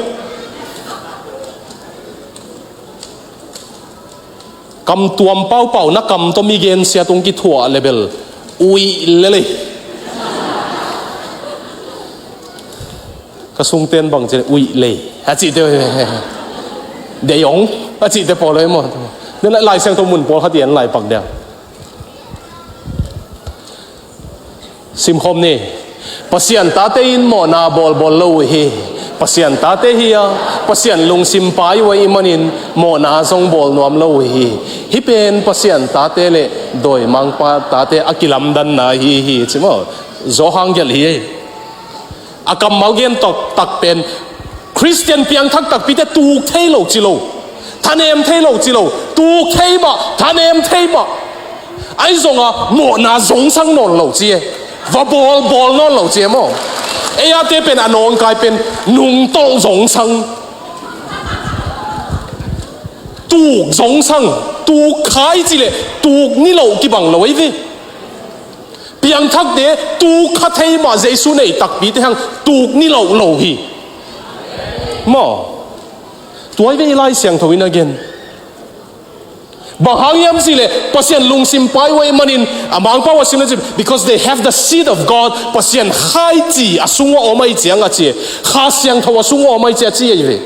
Kam tuam paupau na kam tawh mi gensia tung kithuah le bel uih lel ei. Ka sungten bang ci le uih lei a cihte, deiong a cihte pawl ei maw? Lai Siangtho mun pawlkhat i en lai pak dia. Simkhawm ni. Pasian tate in mawhna bawlbawl lo uh hi. Pasian tate hi a, Pasian lungsim pai uh ahih manin mawhna zong bawl nuam lo uh hi. Hih pen Pasian tate le dawimangpa tate a kilamdanna hi hi ci maw? Zawhang gelh hi ei. A kammal gen taktak pen Khristian piangthak takpite tuk thei lo ci lo, thanem thei lo ci lo, tuk thei mah, thanem thei mah. Ahi zonga mawhna zongsang nawn lo ci e. Va bawlbawl nawn lo ci e maw? Ei ate pen a nawngkai pen nungtolh zongsang, tuk zongsang, tuk khai ci le tuk ni lo kibang lo ei ve. Piangthakte tuk kha thei mah, Jesu nei takpite hang tuk ni lo lo hi. Maw? Tua hi ve i Lai Siangtho in a gen. Bang hang hiam cih leh Pasian lungsim pai uh ahih manin a mangpau a simna cih, because they have the seed of God, Pasian Kha i ci a sung uh a om ahih ciang a ci, Kha Siangtho a sung uh a om ahih ci a ci ahi ve.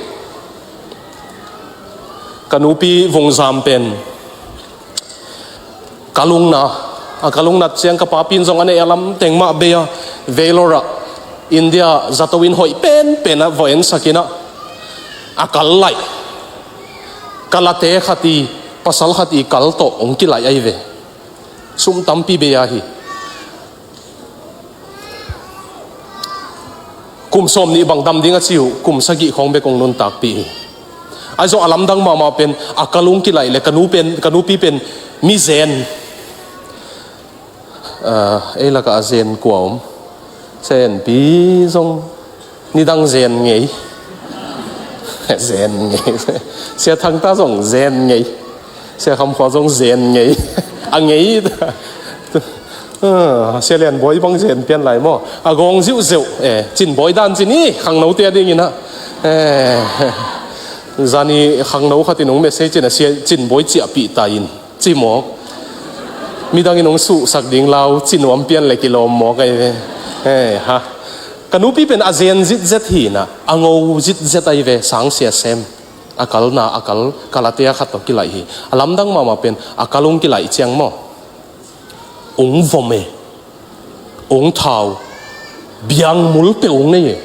Ka nupi vungzam pen kalungna, a kalungnat ciang ka papi in zong a neih a lamteng mah bei a, Vellore ah India zato in hoih penpen ah va ensak in ah, a kal laih, kalate khat i, pasal khat i kal tawh hong kilaih ahi ve. Sum tampi bei a hi. Kum sawm nih bang dam ding a ci uh, kum sagih khawng bek hong nuntakpih hi. Ahi zong a lamdang mahmah pen a kal hong kilaih le ka nu pen, ka nupi pen mi zen. Ah, ei lakah a zen kua om? Sia Enpi zong nidang zen ngei. Zen ngei. Sia Thangta zong zen ngei. Sia Kham Khua zong zen ngei. A ngei. Ah, Sia Lian Bawi bang zen pian lai maw? A gawng ziuhzeuh. Eh, Cin Bawi dan cin hi, khangnote a dingin ah. Eh, zani khangno khat in hong message in a, Sia Cin Bawi ciahpih ta in. Ci mawk. Midang in hong suhsak ding lau, ci nuam pian le kilawm mawk ahi ve. Eh, ha. Ka nupi pen a zen zitzet hi na, a ngo zitzet ahi ve, sang sia sem. A kalna, a kal, kalate a khat tawh kilaih hi. A lamdang mahmah pen, a kal hong kilaih ciang maw? Hong vom e. Hong thau. Biang mul peuh hong nei e.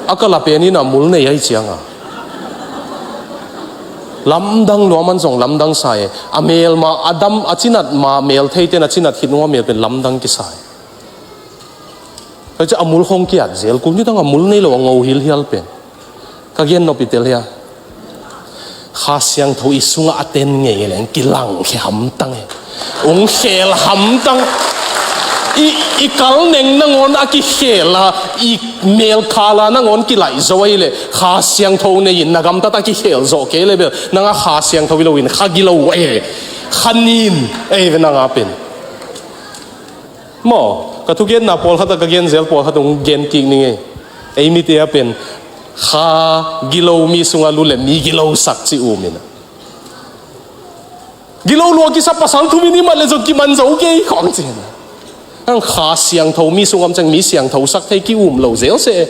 A kala pen in a mul nei ahi ciang a. Lamdang lua man zong lamdang sa e. A mel ma, a dam, a cinat ma, mel theite in a cinat khit nung a mel pen lamdang kisa e. Tua ciang a mul khawng kiat zel, kul nidang a mul nei lo a ngo hilhial pen. Ka gen nop i tel hia? Kha Siangtho i sungah a ten ngei leng kilangkhia hamtang e. Hong khel hamtang. I, i kal neng nangawn a kikhel a, i melkhala nangawn kilaih zo ahi leh, Kha Siangtho nei in na gamtat a kikhel zawh kei leh bel, nang a Kha Siangtho hi lo in, kha gilo e. Kha nin, ei ve nang a pen. Maw, ka thugenna pawlkhat a ka genzel pawlkhat hong gen kik ning ei. Ei mite a pen kha gilo mi sungah lut le mi gilo sak ci um in a. Gilo lua kisa pasal thum in i mat le zong kiman zo kei khawng ci in a. Ang Kha Siangtho mi sung om ciang mi siangtho sak thei ki um lo zel seh.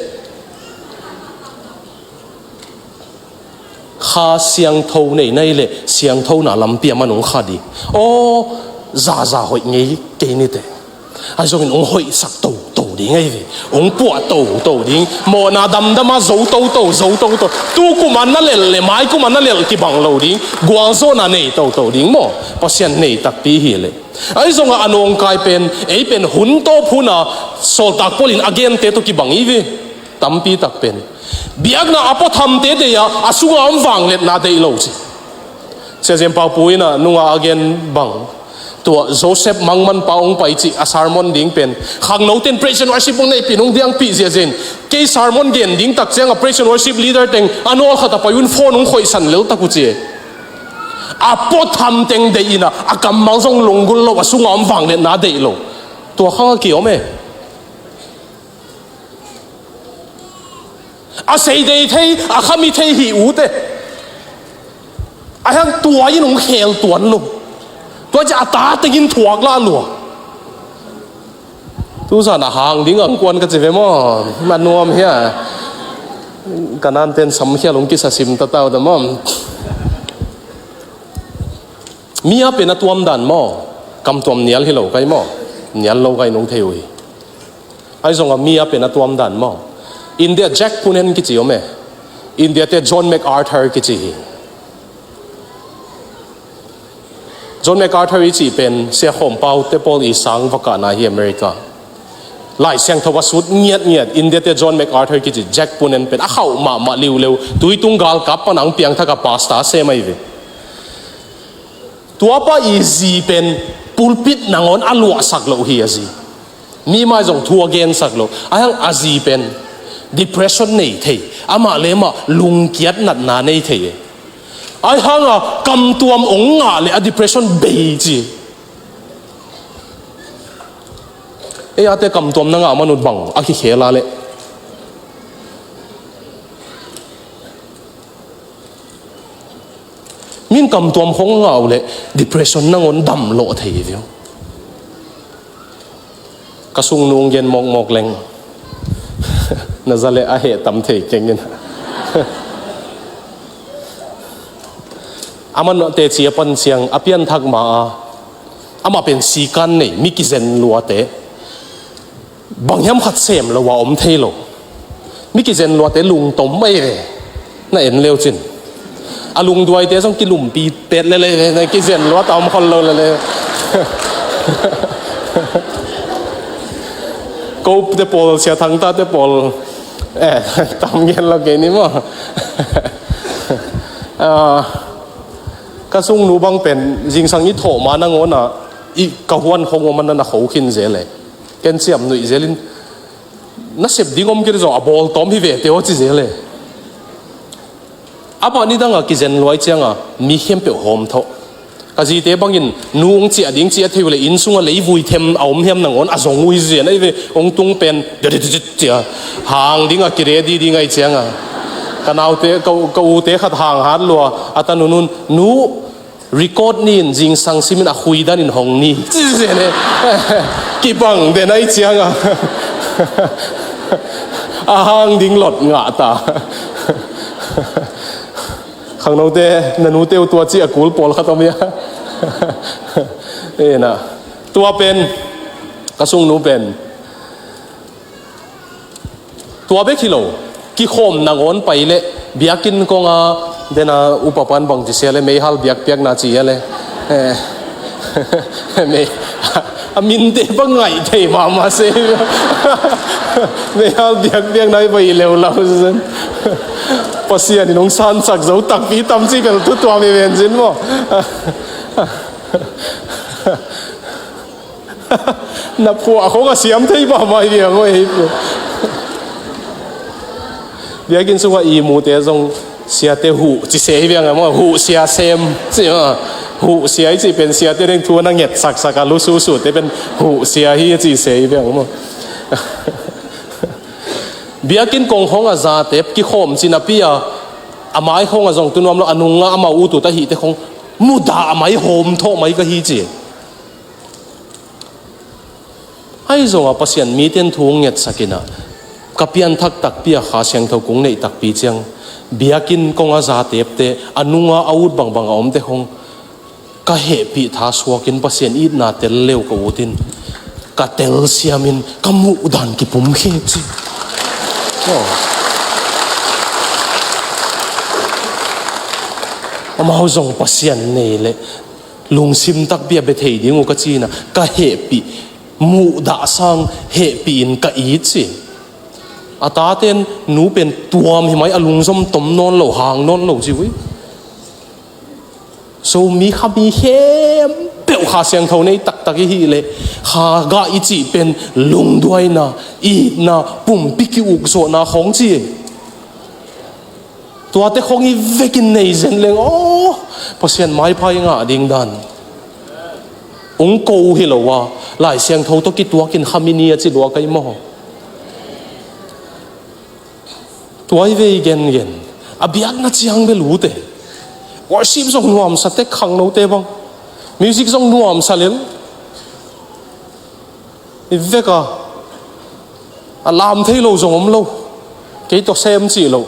Kha Siangtho nei na hih leh siangthona lampi ah man hong kha ding. Aw, zaza hoih ngei kei ni teh. Ahi zongin hong hoihsak toto ding ahi ve. Hong puah toto ding. Mawhna damdam a zo toto, zo toto. Tu kum a na lelh leh mai kum a na lelh kibang lo ding. Gualzawhna nei toto ding maw. Pasian nei takpi hi leh. Ahi zongah a nawngkai pen, ei pen hun tawp hun a Sawltak Paul in a gente tawh kibang hi ve. Tampi tak pen biakna a puathamte deih a, a sunga om vangliatna deih lo ci. Sia Zen Pau Pu in a nunga a gen bang, tua Joseph Mangman pa hong pai cih a sermon ding pen, khangnote in praise and worship hong neihpih, hong diangpih ziahziah in, kei sermon gen ding tak ciang a praise and worship leader teng a nawlkhat a pai un phone hong khoihsan lel tak uh ci. A puatham teng deih in a, a kammal zong lunggulh lo, a sunga om vangliatna deih lo. Tua khang a kiom e. A sei dei thei, a khami thei hi ute. A hiang tua in hong khel tuan lo. Tua ci a ta tengin thuak la lua. Tu zan a hang ding ang kuan ka ci ve maw. Ma nuam hia. Ka nan ten sam khial hong kisa sim ta tau ta maw. Mi a pen a tuam dan maw. Kam tuam nial hi lo kai maw. Nial lo kai nong thei uh hi. Ahi zongah mi a pen a tuam dan maw. India Jack Poonen kici om e. India te John MacArthur kici hi. John MacArthur i cih pen Sia Khawm Pau te pawl i sang va kahna hi America. Lai Siangtho a sut ngiatngiat India te John MacArthur kici Jack Poonen pen a khauh mahmah liuleu. Tuitung galkap pan ang piangthak a pastor sem ahi ve. Tua pa i zi pen pulpit nangawn a luahsak loh hi a zi. Mi mai zong thu a gensak loh. A hiang a zi pen depression nei thei. Amah le amah lungkiat natna nei thei e. A hiang a kamtuam ong ngah le a depression bei ci. Ei a te kamtuam na ngah manut bang a kikhel a le. Min kamtuam khong ngau le depression nangawn dam lawh thei hi viau. Ka sung nung gen mawkmawk leng na za le a heh tam thei kengin. A man teci a pan ciang a pianthak ma a amah pen sikan nei mi kizen luate. Bang hiam khat sem lo a om thei lo. Mi kizen luate lungtom mai ve. Na en leu cin a lungduaite zong kilumpi pet lele na kizen luat a om khol lo lele. Ko te pawl sia thangta te pawl. Eh, tam gen lo kei ni maw. Ah, ka sungnu bang pen zingsang i thawh ma nangawna i ka huan khong wa man na na kho khin zel e. Ken siam nuih zelin na sep ding om kir zong a bawl tawm hi ve te aw ci zel e. A bah nidang a kizen luai cianga mi khempeuh hawm thawh. Ka zite bangin nu hong ciah ding ciah thei uh le inn sunga leivui them a om hiam nangawn a zong uh hi zian ahi ve. Hong tung pen cia hang ding a kiredi ding ahi cianga ka naute ka ute khat hang hat lua a ta nunun nu record nin zingsang simin a khui danin hong ni. Ci zen e. Kibang den ahi cianga a hang ding lot ngah ta. Khangnote na nute uh tua ci a kul pawlkhat om ia. Ena tua pen ka sungnu pen tua bek hi lo. Kikhawm nangawn pai le biakinn konga dena upapan bang ci sia le meihal biakpiakna ci ia le. Eh, mei a minte bang ngaih thei mahmah se. Meihal biakpiakna i bai leu lau zen. Pasian in hong sansak zo takpi tam ci bel tu tua mi ven zin maw. Na phuah khong a siam thei mahmah hi viang aw hei pu. Biakinn sungah i mute zong siate huh ci se hi viang a maw, huh sia sem ci maw. Huh sia hi ci pen siate deng thu a na nget saksak a lu susu te pen huh sia hi ci se hi viang a maw. Biakinn kong khong a zate kikhawm ci napi a a mai khong a zong tu nuam lo a nunga amau utut ahihte khong mudah a mai hawm thawh mai ka hi ci. Ahi zongah Pasian mite in thu hong ngetsak in ah ka pianthak takpi a Kha Siangtho kong neih takpi ciang Biakinn kong a za tepte, a nunga a ut bangbang a omte khong, ka hehpih tha suakin Pasian itna tel leu ka utin, ka telsiamin ka muh dan kipum khit ci. Aw. Amau zong Pasian nei leh lungsim takpi a bia thei ding uh ka cina, ka hehpih muhdah sang hehpih in ka it ci. A taten nu pen tuam hi mai, a lungzom tom nawn lo, hang nawn lo ci uh hi. Zomi kha mi khempeuh Kha Siangtho nei taktak i hih leh, Kha gah i cih pen lungduaina, itna, pumpi ki-ukzawhna khong ci. Tuate khong i vekin nei zen leng, aw, Pasian maipha i ngah ding dan. Ung ko uh hi lo a, Lai Siangtho tawh kituakin kha mi ni a ci lua ka hi maw. Tua i vei gengen. A biakna ciang bel ute. Worship zong nuamsa tek, khangnote bang. Music zong nuamsa lel. I vek a, a lam thei lo zong om lo. Kei tawh sem cih lo.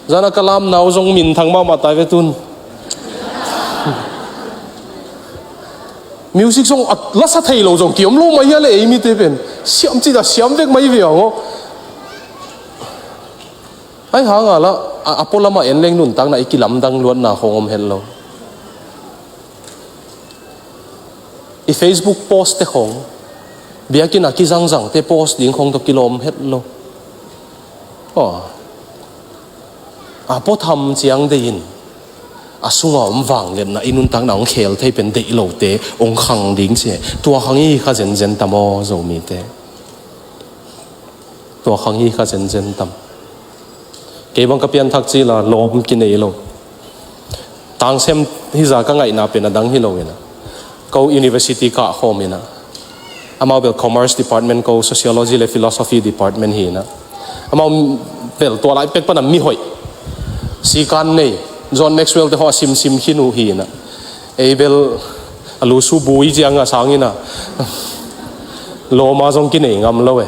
Zana ka lamna uh zong minthang mahmah tai ve tun. Music zong a lasa thei lo zong ki om lo mai hia le, ei mite pen. Siam cih dah siam vek mai ve ang aw. Ai hang a la, a, a pualam a en leng nuntakna i kilamdang luatna khong om het lo. I Facebook post te khong, biakinn a kizangzangte post ding khong tawh kilawm het lo. Aw. A puatham ciang deihin, a sunga om vangliatna i nuntakna hong khel thei pen deih lote hong khang ding ci. Tua khang i kha zenzen tam aw, Zomite. Tua khang hi kha zenzen tam. Kei bang ka pianthak cila lawm kinei lo. Tangsem hi za ka ngaihna pen a dang hi lo ina. Ko university kah khawm ina. Amau bel commerce department, ko sociology le philosophy department hi ina. Amau bel tua lai pek pana mi hoih. Sikan nei. John Maxwell te haw a simsim khin uh hi ina. Ei bel a lusu bui ciang a sang ina. Lawm a zong kinei ngam lo e.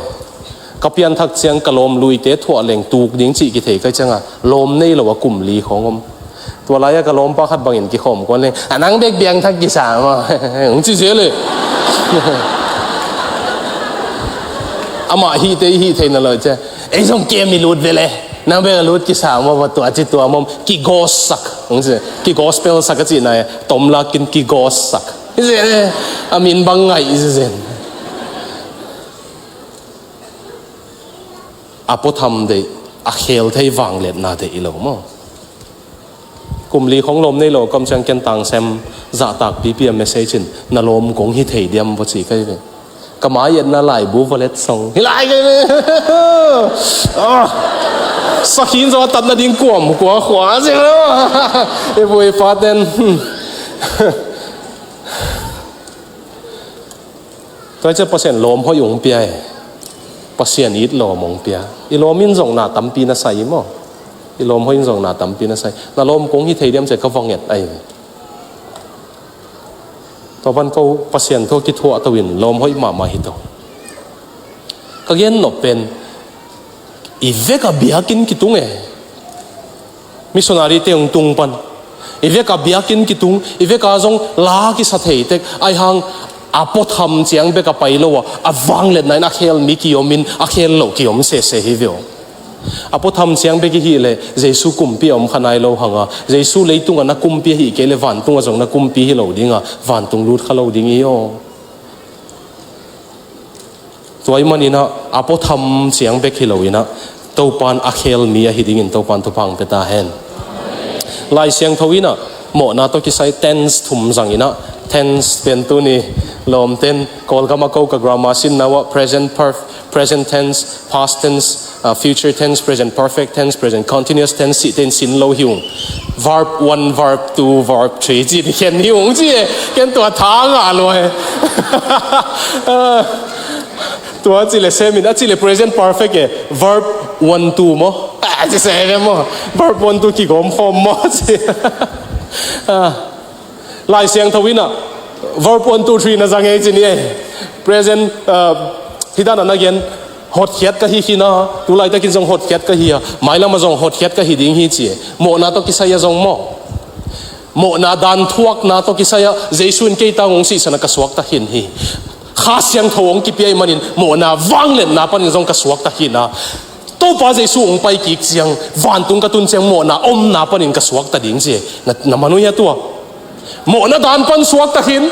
Ka pianthak ciang ka lawm luite thuah leng tuk ding cih kithei ka cianga lawm nei lo a kum li khawng om. Tua lai-a ka lawmpa khat bangin kikhawm kuan leng, a nang bek pianthak kisa maw? Hong ci zel e. Amah hihte i hih theihna lo cia. Ei zong kem i lut ve le. Nang bek a lut kisa maw, va tua ci tua maw. Kigawsak. Hong ci. Kigospel sak a cihna e. Tom lakin kigawsak. I zel e. A min bang ngaih i zel. A puatham deih, a khel thei vangliatna deih i lo maw? Kum li khong lawm nei lo, kam ciang ken Tangsem zahtak pipi a message in, na lawm kong hi thei diam va ci kai ve. Ka mai-etna laibu va let song. Hi lai kai ve. Ah. Sakhin zaw a tatna ding kuam kua khua zing lo. I bu i pa ten. Tua ciah Pasian lawm hoih hong pia e. Pasian it lawm hong pia. I lawm in zong na tampi na sai maw? I lawm hoih in zong na tampi na sai. Na lawm kong hi thei diam ciah ka va nget ahi ve. Tua pan ko Pasian thu kithuah to in lawm hoih mahmah hi to. Ka gen nop pen i vek a biakinn kitung e. Missionary te hong tung pan i vek a biakinn kitung, i vek a zong la kisa thei tek, ahi hang a puatham ciang bek a pai lo a, a vangliatna in a khel mi kiom in a khel lo kiom sese hi ve aw. A puatham ciang bek i hih leh Jesu kumpi a om kha nai lo hang a, Jesu leitung a na kumpi ahi kei leh vantung a zong na kumpi hi lo ding a, vantung lut kha lo ding hi aw. Tua ahih manin ah a puatham ciang bek hi lo in ah Topa'n a khel mi ahi dingin Topa'n thupha hong pia ta hen. Lai Siangtho in ah mawhna tawh kisai tense thum zang in ah, tense pen tuni lawmte'n Kawlgam a ko ka grammar sinna uah present perf-, present tense, past tense, uh, future tense, present perfect tense, present continuous tense cihte in sin lo hi ung. Verb one, verb two, verb three ci-in khen hi ung ci e. Ken tua tha ngah lua e. Tua ci leh sem in, a ci leh present perfect e. Verb one two maw? A ci sem e maw? Verb one two kigawm khawm maw ci. Ah. Lai Siangtho in ah verb one two three na zang e ci ni e. Present, uh, hi dan a na gen. Hotkhiat ka hi khin a, tu laitakin zong hotkhiat ka hi a, mailam ah zong hotkhiat ka hi ding hi ci e. Mawhna tawh kisai ah zong maw, mawhna dan thuakna tawh kisai ah Jesu in kei tang hong sihsan a ka suakta khin hi. Kha Siangtho hong kipia ahih manin mawhna vangliatna panin zong ka suakta khin a, Topa Jesu hong pai kik ciang, vantung ka tun ciang mawhna omna panin ka suakta ding ci e. Na, na man uh hia tua? Mawhna dan pan suakta khin,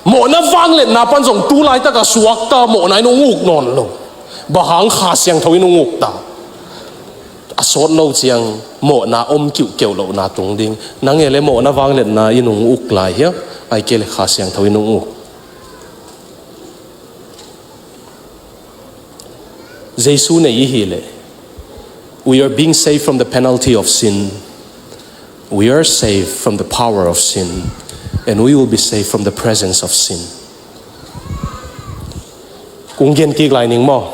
mawhna vangliatna pan zong tu laitak a suakta, mawhna in hong uk nawn lo. Bang hang? Kha Siangtho in hong uk ta. A sawt lo ciang mawhna om kiuhkeuh lohna tung ding. Nang e le mawhna vangliatna in hong uk lai hia? Ahih kei le Kha Siangtho in hong uk. Jesu nei i hih leh, we are being saved from the penalty of sin. We are saved from the power of sin. And we will be saved from the presence of sin. Kong gen kik lai ning maw?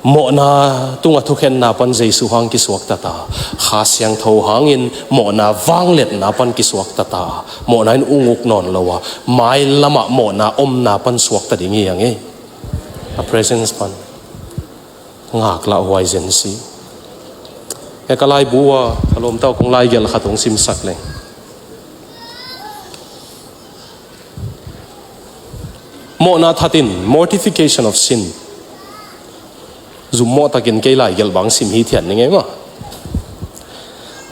Mawhna tungah thukhenna pan Jesu hang kisuakta ta, Kha Siangtho hangin mawhna vangliatna pan kisuakta ta, mawhna in hong uk nawn lo a, mailam ah mawhna omna pan suakta ding hi hang e. A presence pan. Ngaklah huai zen si. He ka laibu ah ka lawmta uh kong laigelh khat hong simsak leng. Mawhna that in, mortification of sin. Zummawh takin kei laigelh bang sim hithiat ning ei maw.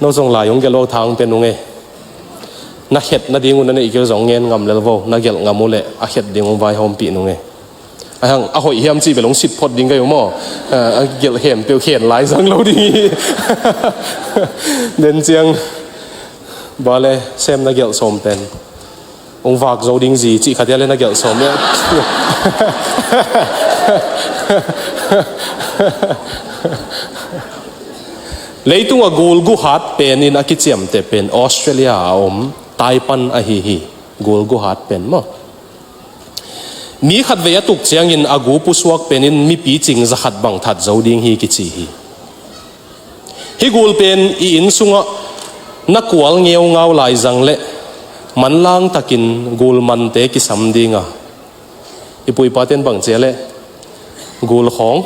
No zong lai hong gelh lo, thang pe nung ei. Na khet nading uh na neih kei uh zong ngen ngam lel vo, na gelh ngam uh leh a khet ding hong vaihawmpih nung ei. A hang, a hoih hiam cih bel hong sit phot ding ka hi uh maw. A gelh khempeuh khen lai zang lo ding hi. Den ciang, ba le, sem na gelh sawm pen hong vak zo ding zi cih khat hia le na gelh sawm hia. Leitung a gul gu hat pen in a kiciamteh pen Australia a om Taipan ahi hi. Gul gu hat pen maw. Mi khatvei a tuk ciangin a gu pusuak pen in mipi cing za khat bang that zo ding hi kici hi. Hih gul pen i inn sungah na kual ngeungau lai zang leh manlang takin gul mante kisam ding a, i pu i pa ten bang ci a leh gul khawng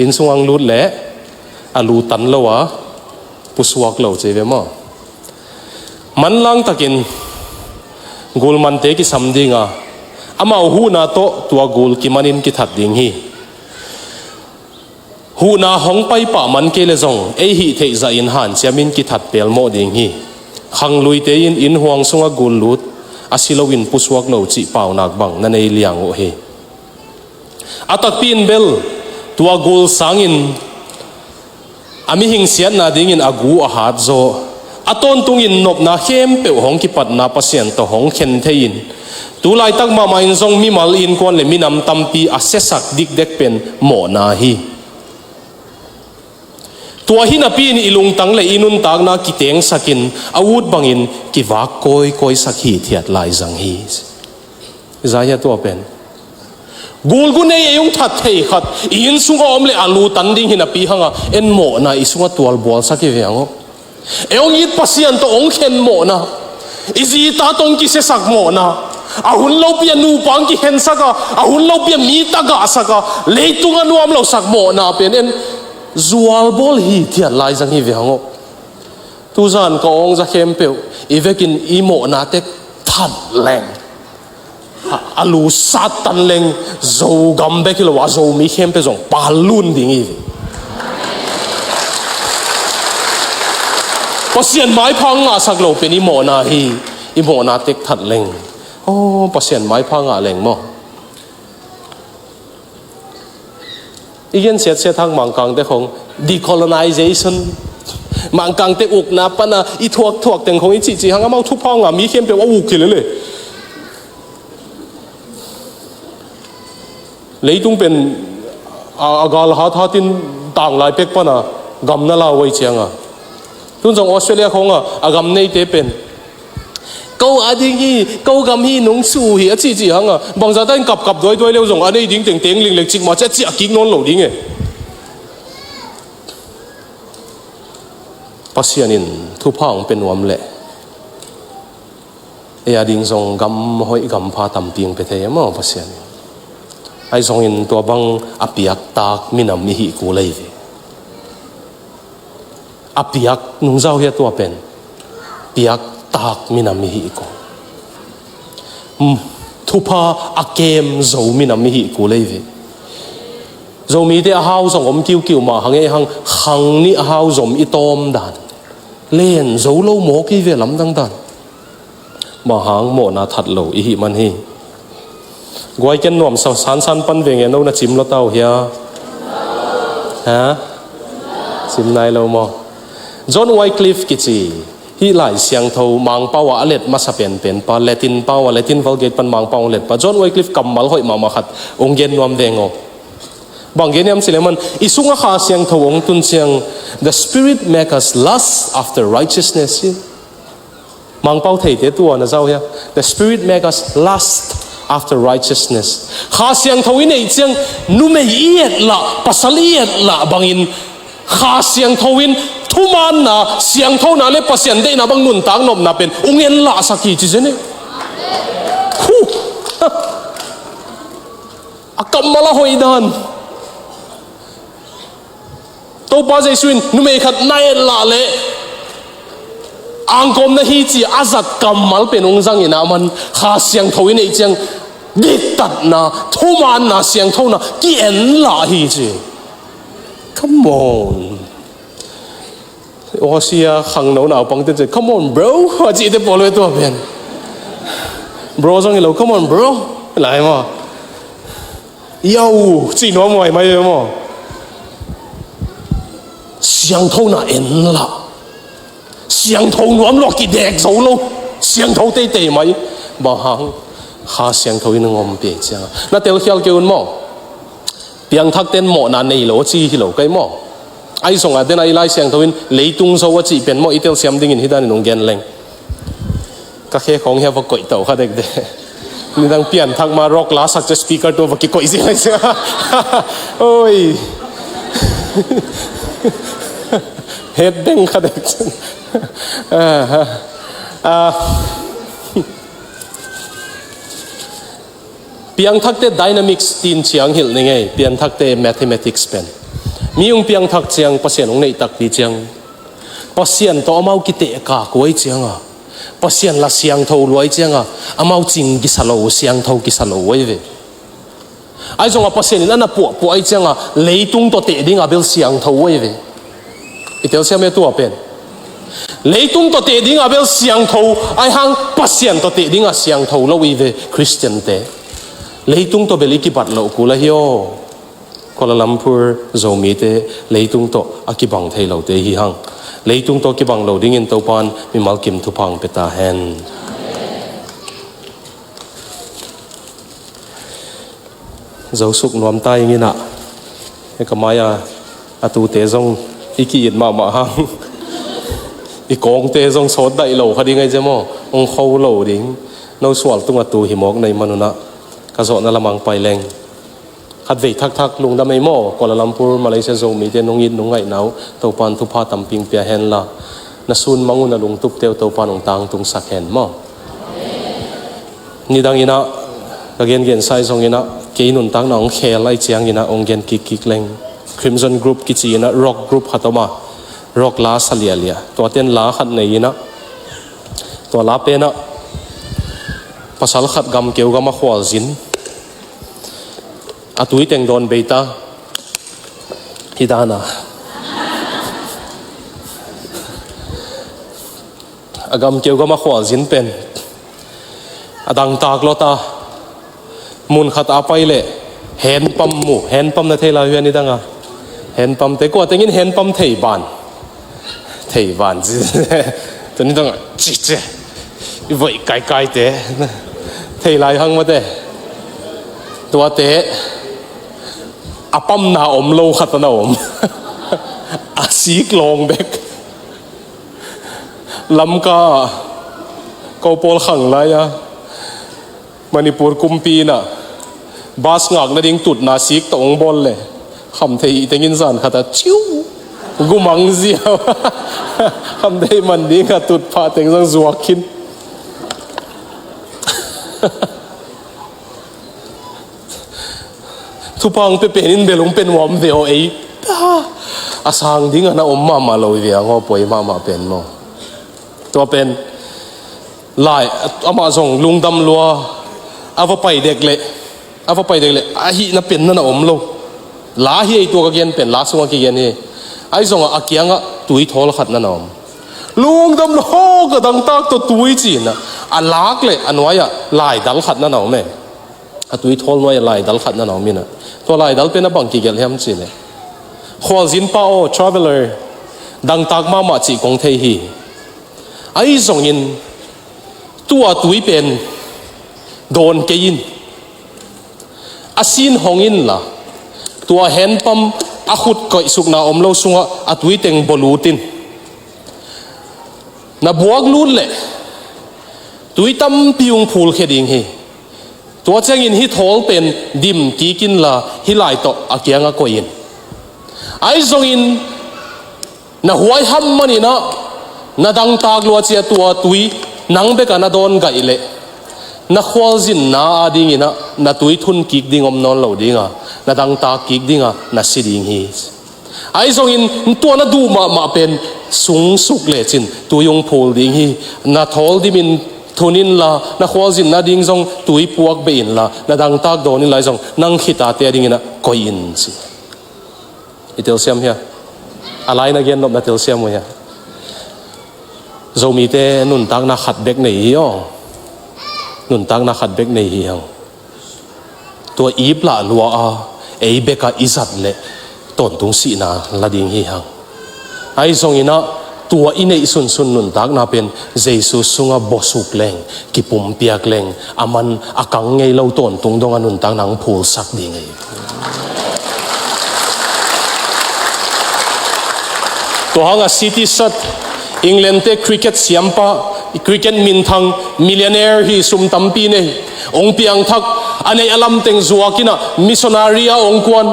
inn sungah hong lut leh a lu tan lo a pusuak lo ci ve maw. Manlang takin gul mante kisam ding a, amau huhna tawh tua gul kimanin kithat ding hi. Huhna hong pai pah man kei le zong ei hih theih zahin hanciamin kithat pelmawh ding hi. Khangluite in inn huang sungah gul lut a si loin pusuak lo cih paunak bang na nei liang uh hi. A takpi in bel tua gul sangin a mihing siatna dingin a gu a hat zaw, a tawntungin nopna khempeuh hong kipatna Pasian tawh hong khen thei-in, tu laitak mahmah in zong mimal innkuan le minam tampi a siasak dikdek pen mawhna hi. Tua hi napi-in i lungtang le i nuntakna kitengsakin a ut bangin kivak kawikawisak hithiat lai zang hi. Za hia tua pen? Gulgu nei ei hong that thei khat i inn sungah om le a lu tan ding hi napi hanga en mawhna i sungah tualbualsak hi ve hang aw. Ei hong it Pasian tawh hong khen mawhna, i zita tawh hong kisiasak mawhna, a hun lopi a nupa hong kikhensak a, a hun lopi a mi tagahsak a, leitung a nuam losak mawhna pen en zualbawl hithiat lai zang hi ve hang aw. Tuzan ka awng za khempeuh i vekin i mawhna tek that leng, a, a lu sat tan leng, Zogam bek hi lo a, Zomi khempeuh zong pal lun ding hi. Pasian maipha ngahsak lo pen i mawhna hi, i mawhna tek that leng. Aw, Pasian maipha ngah leng maw. I gen siatsiat hang Mangkangte khong decolonization, Mangkangte ukna pana i thuakthuak teng khong i cihcih hang amau thupha ngah mi khempeuh a uk hi lele. Leitung pen a, a gal hathatin tanglai pek pana gam na lau ei cianga, tun zong Australia khonga a gam neite pen ko a ding hi, ko gam hi, nong su hi a cihcih hanga bangzata in kapkap duaiduai leu zong a nei ding tengteng linglek cikmah ciah ciah kik nawn lo ding e. Pasian in thupha hong pe nuam leh ei a ding zong gam hoih gam pha tampi hong pe thei e maw Pasian in. Ahi zongin tua bang a piaktak minam i hih kul ahi ve. A piak nungzau hi a tua pen. Piaktak minam i hih kul. Hmm, thupha a kem zo minam i hih kul ahi ve. Zomite a hau zong om kiukiu mah hang ei hang khang nih a hau zom i tawm dan. Len zo lo mawk i ve lamdang dan. Mah hang mawhna that lo i hih man hi. Guai ken nuam sa sansan pan veng e, no na cim lo tau hia? Ha? Cim nai lo maw? John Wycliffe kici hih Lai Siangtho Mangpau ah a let masa penpen pa, Latin pau ah, Latin Vulgate pan Mangpau ah a let pa John Wycliffe kammal hoih mahmah khat ong gen nuam veng aw. Bang gen hiam cih leh aman i sungah Kha Siangtho ong tun ciang, "The Spirit make us lust after righteousness," hi. Mangpau theite tua na zau hia? "The Spirit make us lust after righteousness." Kha Siangtho i neih ciang numei i et lah, pasal i et lah bangin Kha Siangtho in thumaanna, siangthona le Pasian deihna bang nuntak nopna pen ong en lahsak hi ci zen e. Huh. A kammal a hoih dan. Topa Jesu in numei khat na et lah leh angkawm na hi ci a zat kammal pen ong zang in a, aman Kha Siangtho i neih ciang diktatna, thumaanna, siangthona ki-en lah hi ci. Come on. Aw, sia khangno naupangte ci, "Come on, bro," a cihte pawl ve tua pen. Bro zong hi lo, "Come on, bro," lai maw. "Yo," cih nuam huai mai ve maw. Siangthona en lah. Siangtho nuam lo, kidek zo lo. Siangtho teitei mai. Bang hang? Kha Siangtho in a ngawm pia cianga. Na telkhial kei un maw. Piangthakte'n mawhna nei lo a ci hi lo kei maw. Ahi zongah den a i Lai Siangtho in leitung zo a cih pen maw, i telsiam dingin hi danin ong gen leng. Ka khe khawng hia va koih tau kha dekdek. Nidang pianthak ma rock la sak cia speaker tua va kikoih zia lai cia. Oi. Het deng kha dek. Ah, ah. Piangthakte dynamics tin ciang hilh ni ngei, piangthakte mathematics pen. Mi ong piangthak ciang, Pasian ong neih takpi ciang. Pasian tawh amau kitehkak uh ai cianga. Pasian la siangtho luai cianga. Amau cing kisa lo, siangtho kisa lo ai ve. Ai zonga Pasian in ana puahpuah ai cianga, leitung tawh teh dinga bel siangtho ai ve. I telsiam e tua pen. Leitung tawh teh dinga bel siangtho, ai hang Pasian tawh teh dinga siangtho lo i ve Khristiante. Leitung tawh bel i kibat loh kul ahi aw. Kuala Lumpur Zomite leitung tawh a kibang thei lote hi hang. Leitung tawh kibang lo dingin Topan mimal kim thupha ong pia ta hen. Zosuk nuam ta ing inah. He ka mai-a a tute zong i ki-it mahmah hang. I kawngte zong sawt daih lo kha ding ai cia maw. Ong kho lo ding. No sual tungah tu hi mawk na i manunah. Ka zawhna lamang pai leng. Khatvei thakthak lungdam ei maw. Kuala Lumpur, Malaysia Zomite nong it nong ngaihna uh. Topan thupha tampi ong pia henla. Na sun mang un a lungtupte uh Topan ong tangtungsak hen maw. Nidang inah, ka gengen sai zong inah, kei nuntakna ong khel ai ciang inah, ong gen kikkik leng. Crimson Group kici inah, rock group khat om a, rock la sa lialia. Tuaten la khat nei inah, tua la penah, pasal khat gamkeu gam a khualzin. A tui teng dawn beita. Hi dana. A gamkeu gam a khualzin pen. A dangtak lawta. Mun khat a pai leh. Henpam mu. Henpam na thei la hian i danga. Henpam te kua tengin henpam thei ban. Thei ban ci. Tuni danga. Ci ci. I voih kaikai te. Thei lai hang mate. Tuate. A pamna om lo khat a na om. A sik lawng bek. Lamka ko pawl khang lai-a Manipur kumpi inah bas ngakna ding tutna sik tawh ong bawl le kham thei i tengin zan khatah ciu gumang ziau kham thei man dingah tutphah teng zong zuak khin. Tupang pe pen in bel hong pe nuam ve aw ei. A sang ding a na om mahmah lo hi ve ang aw, poi mahmah pen maw. Tua pen lai amah zong lungdam lua, a va pai dek leh, a va pai dek leh a hihna pen na na om lo. La hi ei, tua ka gen pen la sungah kigen hi. Ahi zongah a kiangah tui thawl khat na na om. Lungdam lua, ka dangtak tawh tui ci-in ah a lak leh a nuai-ah laidal khat na na om e. A tui thawl nuai-ah laidal khat na na om in ah, tua laidal pen a bang kigelh hiam cih leh, khualzinpa aw, traveler, dangtak mahmah cih kong thei hi. Ahi zongin tua tui pen dawn kei in, a sin hong inla, tua handpump a khut koihsukna om lo sungah a tui teng bawlut in. Na buak lut leh tui tampi hong phulkhia ding hi. Tua ciangin hih thawl pen dim kik inla, hih lai tawh a kiangah koih in. Ahi zongin na huaiham manin ah na dangtak lua ci-a tua tui nang bekah na dawn gaih leh, na khualzinna adingin ah na tui thun kik ding om nawn lo ding a, na dangtak kik ding a, na si ding hi. Ahi zongin tua na duh mahmah pen sungsuk lecin tui hong phul ding hi. Na thawl dimin thun inla, na khualzinna ding zong tui puak beh inla, na dangtak dawn inla, ahi zong nang khitate adingin ah koih in ci. I telsiam hia? A lai na gen nop na telsiam uh hia? Zomite nuntakna khat bek nei hi aw. Nuntakna khat bek nei hi hang. Tua ip lah lua a, ei bekah i zat leh tawntung sihna la ding hi hang. Ahi zongin ah tua i neih sunsun nuntakna pen Jesu sungah bawsuk leng, kipumpiak leng, a man a kang ngei lo tawntung dongah nuntakna hong phulsak ding hi. Tua hangah C T Sat, England-te cricket siampa, cricket minthang, millionaire hi, sum tampi nei, hong piangthak, a neih a lamteng zuak in ah missionary ah hong kuan.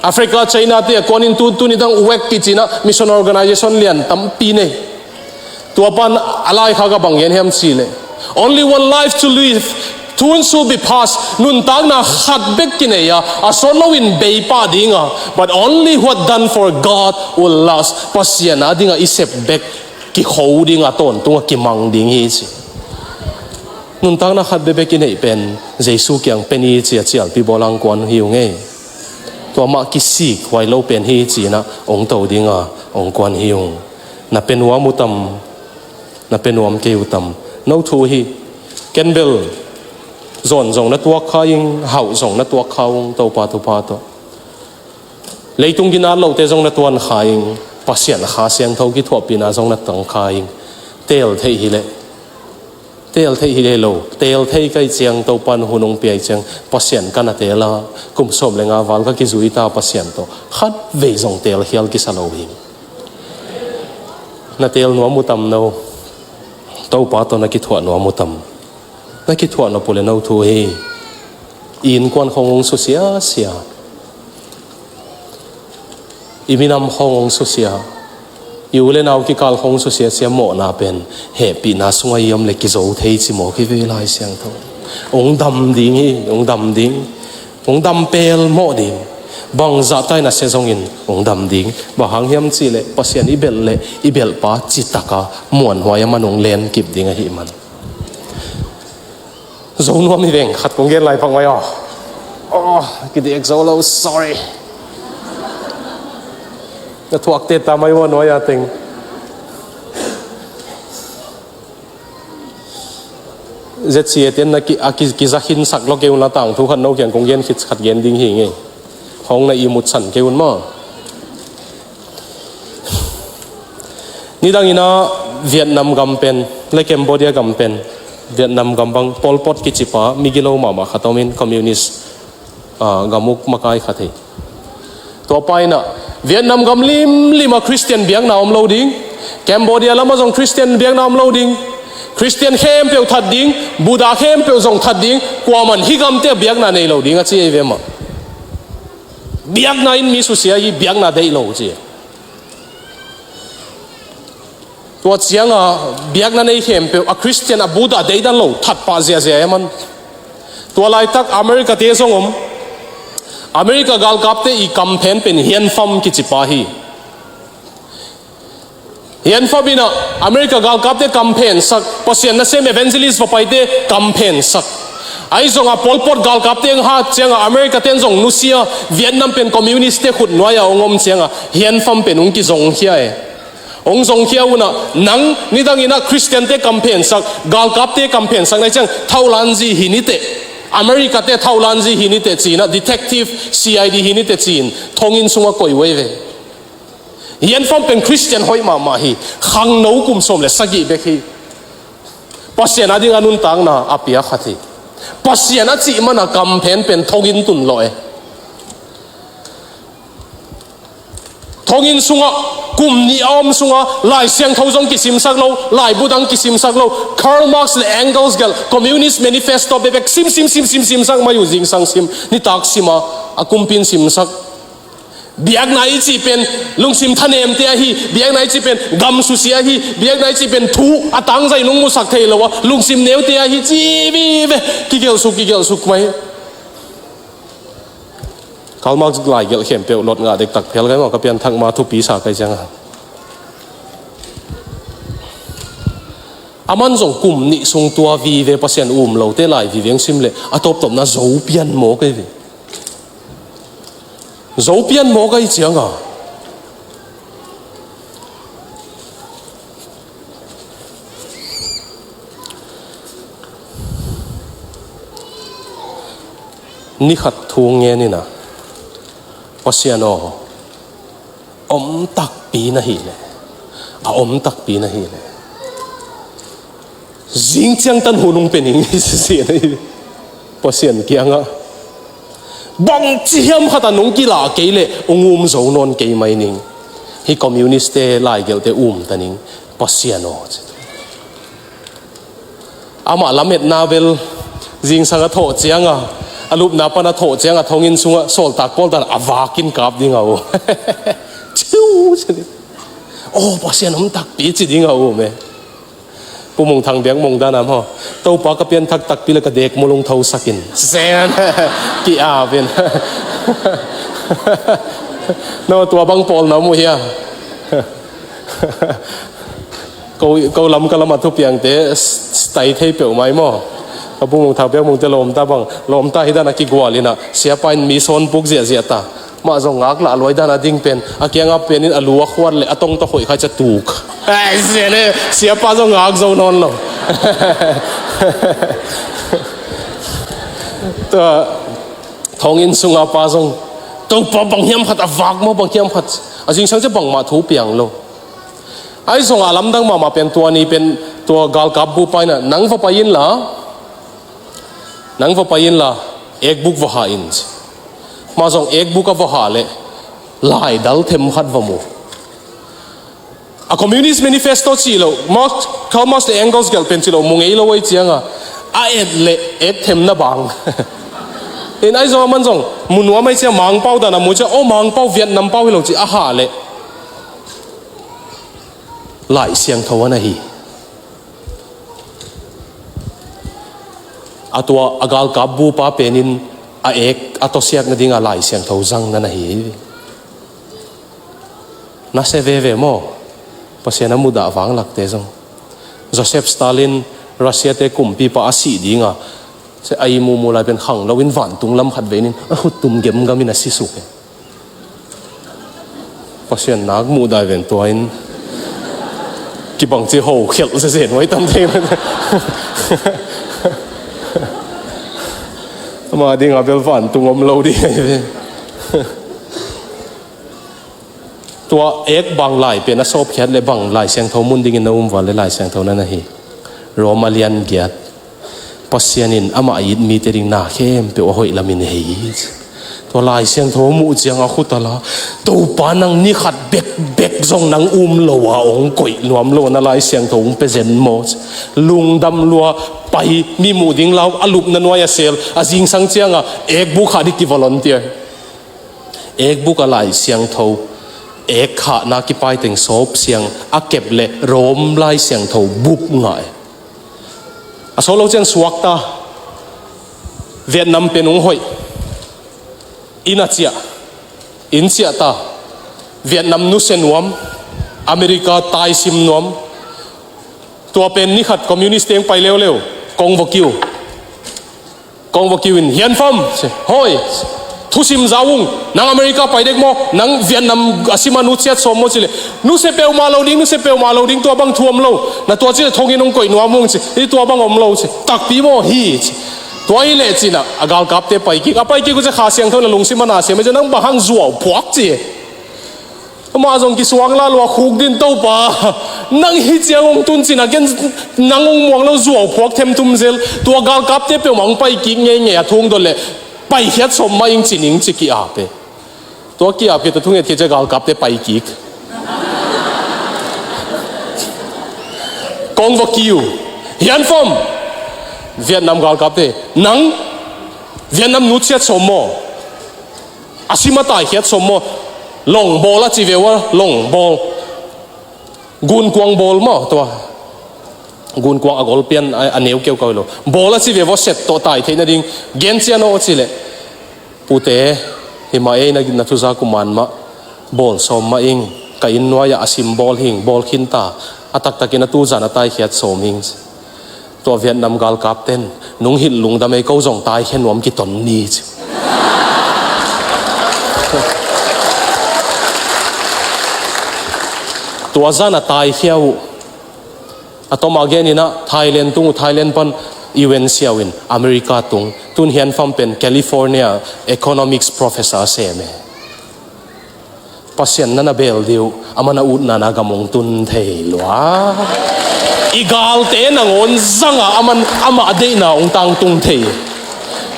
Africa, China-te ah kuan in tu, tuni dang wek kici-in ah mission organization lian tampi nei. Tua pan a laikhak ah bang gen hiam cih leh, "Only one life to live, soon shall be past." Nuntakna khat bek kinei a, a sawt loin bei pah ding a, "But only what done for God will last." Pasian adingah i sep bek kikho ding a, tawntung a kimang ding hi ci. Nuntakna khat bek bek i neih pen Jesu kiang pe ni ci-a cialpi bawl a hong kuan hi ung ei. Tua mah kisik huai lo pen hi ci-in ah hong to ding a hong kuan hi ung. Na pe nuam uh tam, na pe nuam kei uh tam? No thu hi. Ken bel zawn zong na tuak kha ing, hauh zong na tuak kha ung, Topa thupha tawh. Leitung ginat lote zong na tuan kha ing, Pasian Kha Siangtho kithuahpihna zong na tang kha ing. Teel theih hi leh, teel theih hi leh lo, teel thei ka hih ciang, Topa'n hun hong pia hih ciang, Pasian ka na teel a, kum sawm le nga val ka kizui ta Pasian tawh, khatvei zong teel khial kisa lo hi. Na teel nuam uh tam no? Topa tawh na kithuah nuam uh tam? Na kithuah nop uh leh no thu hi. I innkuan khawng hong susia sia, i minam khawng hong susia, i u le nau kikal khawng hong susia sia, mawhna pen hehpihna sungah i om leh kizo thei ci mawk hi ve, Lai Siangtho. Hong dam ding hi, hong dam ding. Hong dam pelmawh ding. Bangzah tai nasia zongin hong dam ding. Bang hang hiam cih leh Pasian i belh leh i belhpa citak a muanhuai a man hong lenkip ding ahih man. Zo nuam hi veng, khat kong gen lai pak mai aw. Aw, kidiak zo lo, sorry. Na thuak te ta mai ua nuai a teng. Z C A ten na ki, a ki, kiza khin sak lo kei un la, tangthu khat no kiang kong gen khit khat gen ding hi ngei. Hong na i mutsan kei un maw. Nidang in ah Vietnam gam pen le Cambodia gam pen, Vietnam gam bang Pol Pot kicipa migilo mahmah khat om in, communist, ah, gam uk makai khat hi. Tua pa in ah Vietnam gam limlim ah Christian biakna om lo ding, Cambodia lam ah zong Christian biakna om lo ding, Christian khempeuh that ding, Buddha khempeuh zong that ding, kuaman hih gamte ah biakna nei lo ding a ci ei ve mah. Biakna in mi susia hi, biakna deih lo ci. Tua ciang a biakna nei khempeuh a Christian, a Buddha deidan lo that pah ziahziah e man. Tua laitak America te zong om. America galkapte i kamphen pen Hianfam kici pa hi. Hianfam in ah America galkapte kamphensak, Pasian nasem evangelist va paite kamphensak. Ahi zongah Pol Pot galkapte hong hat ciangah America ten zong nusia, Vietnam pen communist te khut nuai-ah hong om ciangah Hianfam pen hong kizongkhia e. Hong zongkhia un ah, nang nidang in ah Christian te kamphensak, galkapte kamphensak na hih ciang thaulanzi hi ni teh, America te thaulanzi hi ni teh ci-in ah detective, C I D hi ni teh ci-in thonginn sungah koih uh ei ve. Hianfam pen Christian hoih mahmah hi. Khangno kum sawm le sagih bek hi. Pasian ading a nuntakna a pia khat hi. Pasian a cih man a kamphen pen thonginn tun lawh e. Thonginn sungah kum nih a om sungah Lai Siangtho zong kisimsak lo, laibu dang kisimsak lo, Karl Marx le Engels gelh Communist Manifesto bekbek sim, sim, sim, sim, simsak mai uh, zingsang sim, nitak sim a, a kumpi in simsak. Biakna i cih pen lungsim thanemte ahi, biakna i cih pen gam susia ahi, biakna i cih pen thu a tangzai nong musak thei lo a lungsim neute ahi, ci vive, kigelhsuk, kigelhsuk mai. Karl Marx lai gelh khempeuh lot ngah dektak phial kai maw, ka pianthak ma thupi sa kai ciang a. Aman zong kum nih sung tua vive Pasian um lote lai vive hong sim leh a tawptawpna Zo pian maw kai ve. Zo pian maw kai ciang a. Ni khat thu ngen in a, Pasian aw, om takpi na hih leh, a om takpi na hih leh, zing ciangtan hun hong pia ning hi sisi na hi. Pasian kiangah bangci hiam khat a nong kilah kei leh hong um zo nawn kei mai ning. Hih communist te laigelhte um ta ning, Pasian aw, ci. Amah lametna bel zingsang a thawh ciang a, a lupna pan a thawh ciang a, thonginn sungah sawltak pawl dan a vakin kap ding a um. Ciu, ci ding. Aw, Pasian om takpi ci ding a um e. Pu Mung Thang Biak Mung dan a maw, Topa ka pianthak takpi le ka dek mulung thosak in. Sen. Ki-ap in. No, tua bang pawl na mu hia. Ko, ko lam ka lam a thupiangte s-, s-, tai thei peuh mai maw. Ka Pu Mung Thang Biak Mungte lawmta bang, lawmta hi dan a kigual in a, siapa in mi sawn puk ziahziah ta. Mah zong ngak lah luai dan a ding pen, a kiangah pen in a lu a khuat leh a tong tawh hoih khai ca tuk. Ai, sia le, siapa zong ngak zo nawn lo. Tua, thonginn sunga pa zong, Topa bang hiam khat a vak maw, bang hiam khat. A zingsang ciang bangmah thu piang lo. Ahi zongah lamdang mahmah pen tua ni pen tua galkap bupa in a, nang va pai inla, nang va pai inla, ekbuk va hah in ci. Mah zong ekbuk a va hah leh, laidal them khat va mu. A Communist Manifesto cih loh, Marx, Karl Marx le Engels gelh pen cih loh, mu ngei lo ei ciang a, a et leh ek themna bang. In ahi zong a man zong, mu nuam ei ciang Mangpau dan a mu ciang, aw Mangpau Vietnam pau hi lo ci a hah leh. Lai Siangtho a na hi. A tua a galkap bupa pen in a ek a tawsiak nading a Lai Siangtho zang na na hi. Na sia veve maw? Pasian a mudah vanglakte zong. Joseph Stalin, Russia te kumpipa a sih ding a, sia a i mumu lai pen khanglo in vantung lam khat vei in a khut tum gemgam in a sisuk e. Pasian nak muh dai ven tua in kibang ci ho khelh zezen huai tam thei. Ama ding a bel vantung om lo ding ahi ve. Tua ek bang lai pen a sawpkhiat le bang Lai Siangtho mun dingin na um val le Lai Siangtho na na hi. Rom a lian giat. Pasian in amah a it mite ding na khempeuh a hoih lamin hei hi. Tua Lai Siangtho a muh ciang a khut a la, Topa nang ni khat bekbek zong nang um lo a hong koih nuam lo na Lai Siangtho hong pia zen maw? Lungdam lua pai, mi muh ding lau a lupna nuai a sel, a zingsang ciang a ekbuk hah ding ki volunteer. Ekbuk a Lai Siangtho, ek khahna kipai teng sawp siang a kep le Rom Lai Siangtho bup ngah e. A sawt lo ciang suakta, Vietnam pen hong hoih. Inn a ciah, inn ciah ta. Vietnam nusia nuam, America taisim nuam. Tua pen ni khat communist teng pai leuleu, kong va kiu. Kong va kiu in, Hianfam, ci, hoi, thusim za ung, nang America pai dek maw, nang Vietnam a sima nusiat sawm maw ci leh, nusia peuhmah lo ding, nusia peuhmah lo ding, tua bang thu om lo, na tua ci leh thonginn hong koih nuam ung ci, hi tua bang om lo ci, takpi maw hi ci. Tua hi leh ci-in ah, a galkapte pai kik, a pai kik uh ci Kha Siangtho in a lungsim ah na siam hi ci, nang bang hang zuau phuak ci. Amah zong kisuang la lua khuk din Topa. Nang hi ciang hong tun ci-in a ken nang hong muang lo zuau phuak themthum zel. Tua galkapte peuhmah hong pai kik ngeingei a thung dot leh. Paikhiat sawm mah ing ci ning ci ki-ap e. Tua ki-ap khit a thunget khit ciang galkapte pai kik. Kong va kiu. Hianfam. Vietnam galkapte. Nang Vietnam nusiat sawm maw? A sima taikhiat sawm maw? Longbawl a ci ve ua, longbawl. Gunkuang bawl maw, tua. Gunkuang a golpian a, a neu keukau lo. Bawl a ci ve ua, set tawh tai theih nading. Gen cian aw ci leh. Pute, hi mah ei na, na thuza kuman mah. Bawl sawm mah ing. Ka inn nuai-ah a sim bawl hing, bawl khin ta. A taktakin a tuzan a taikhiat sawm hing. Tua Vietnam galkapten, nung hilh lungdam ei ko zong taikhia nuam kiton ni ci. Tua zan a taikhia uh. A tawm a gen in ah Thailand tung uh, Thailand pan U N siau in America tung. Tun Hianfam pen California economics professor a sem e. Pasian na na bel dih uh, aman a utna na gam hong tun thei lua. I galte nangawn zanga aman amah deihna hong tangtung thei.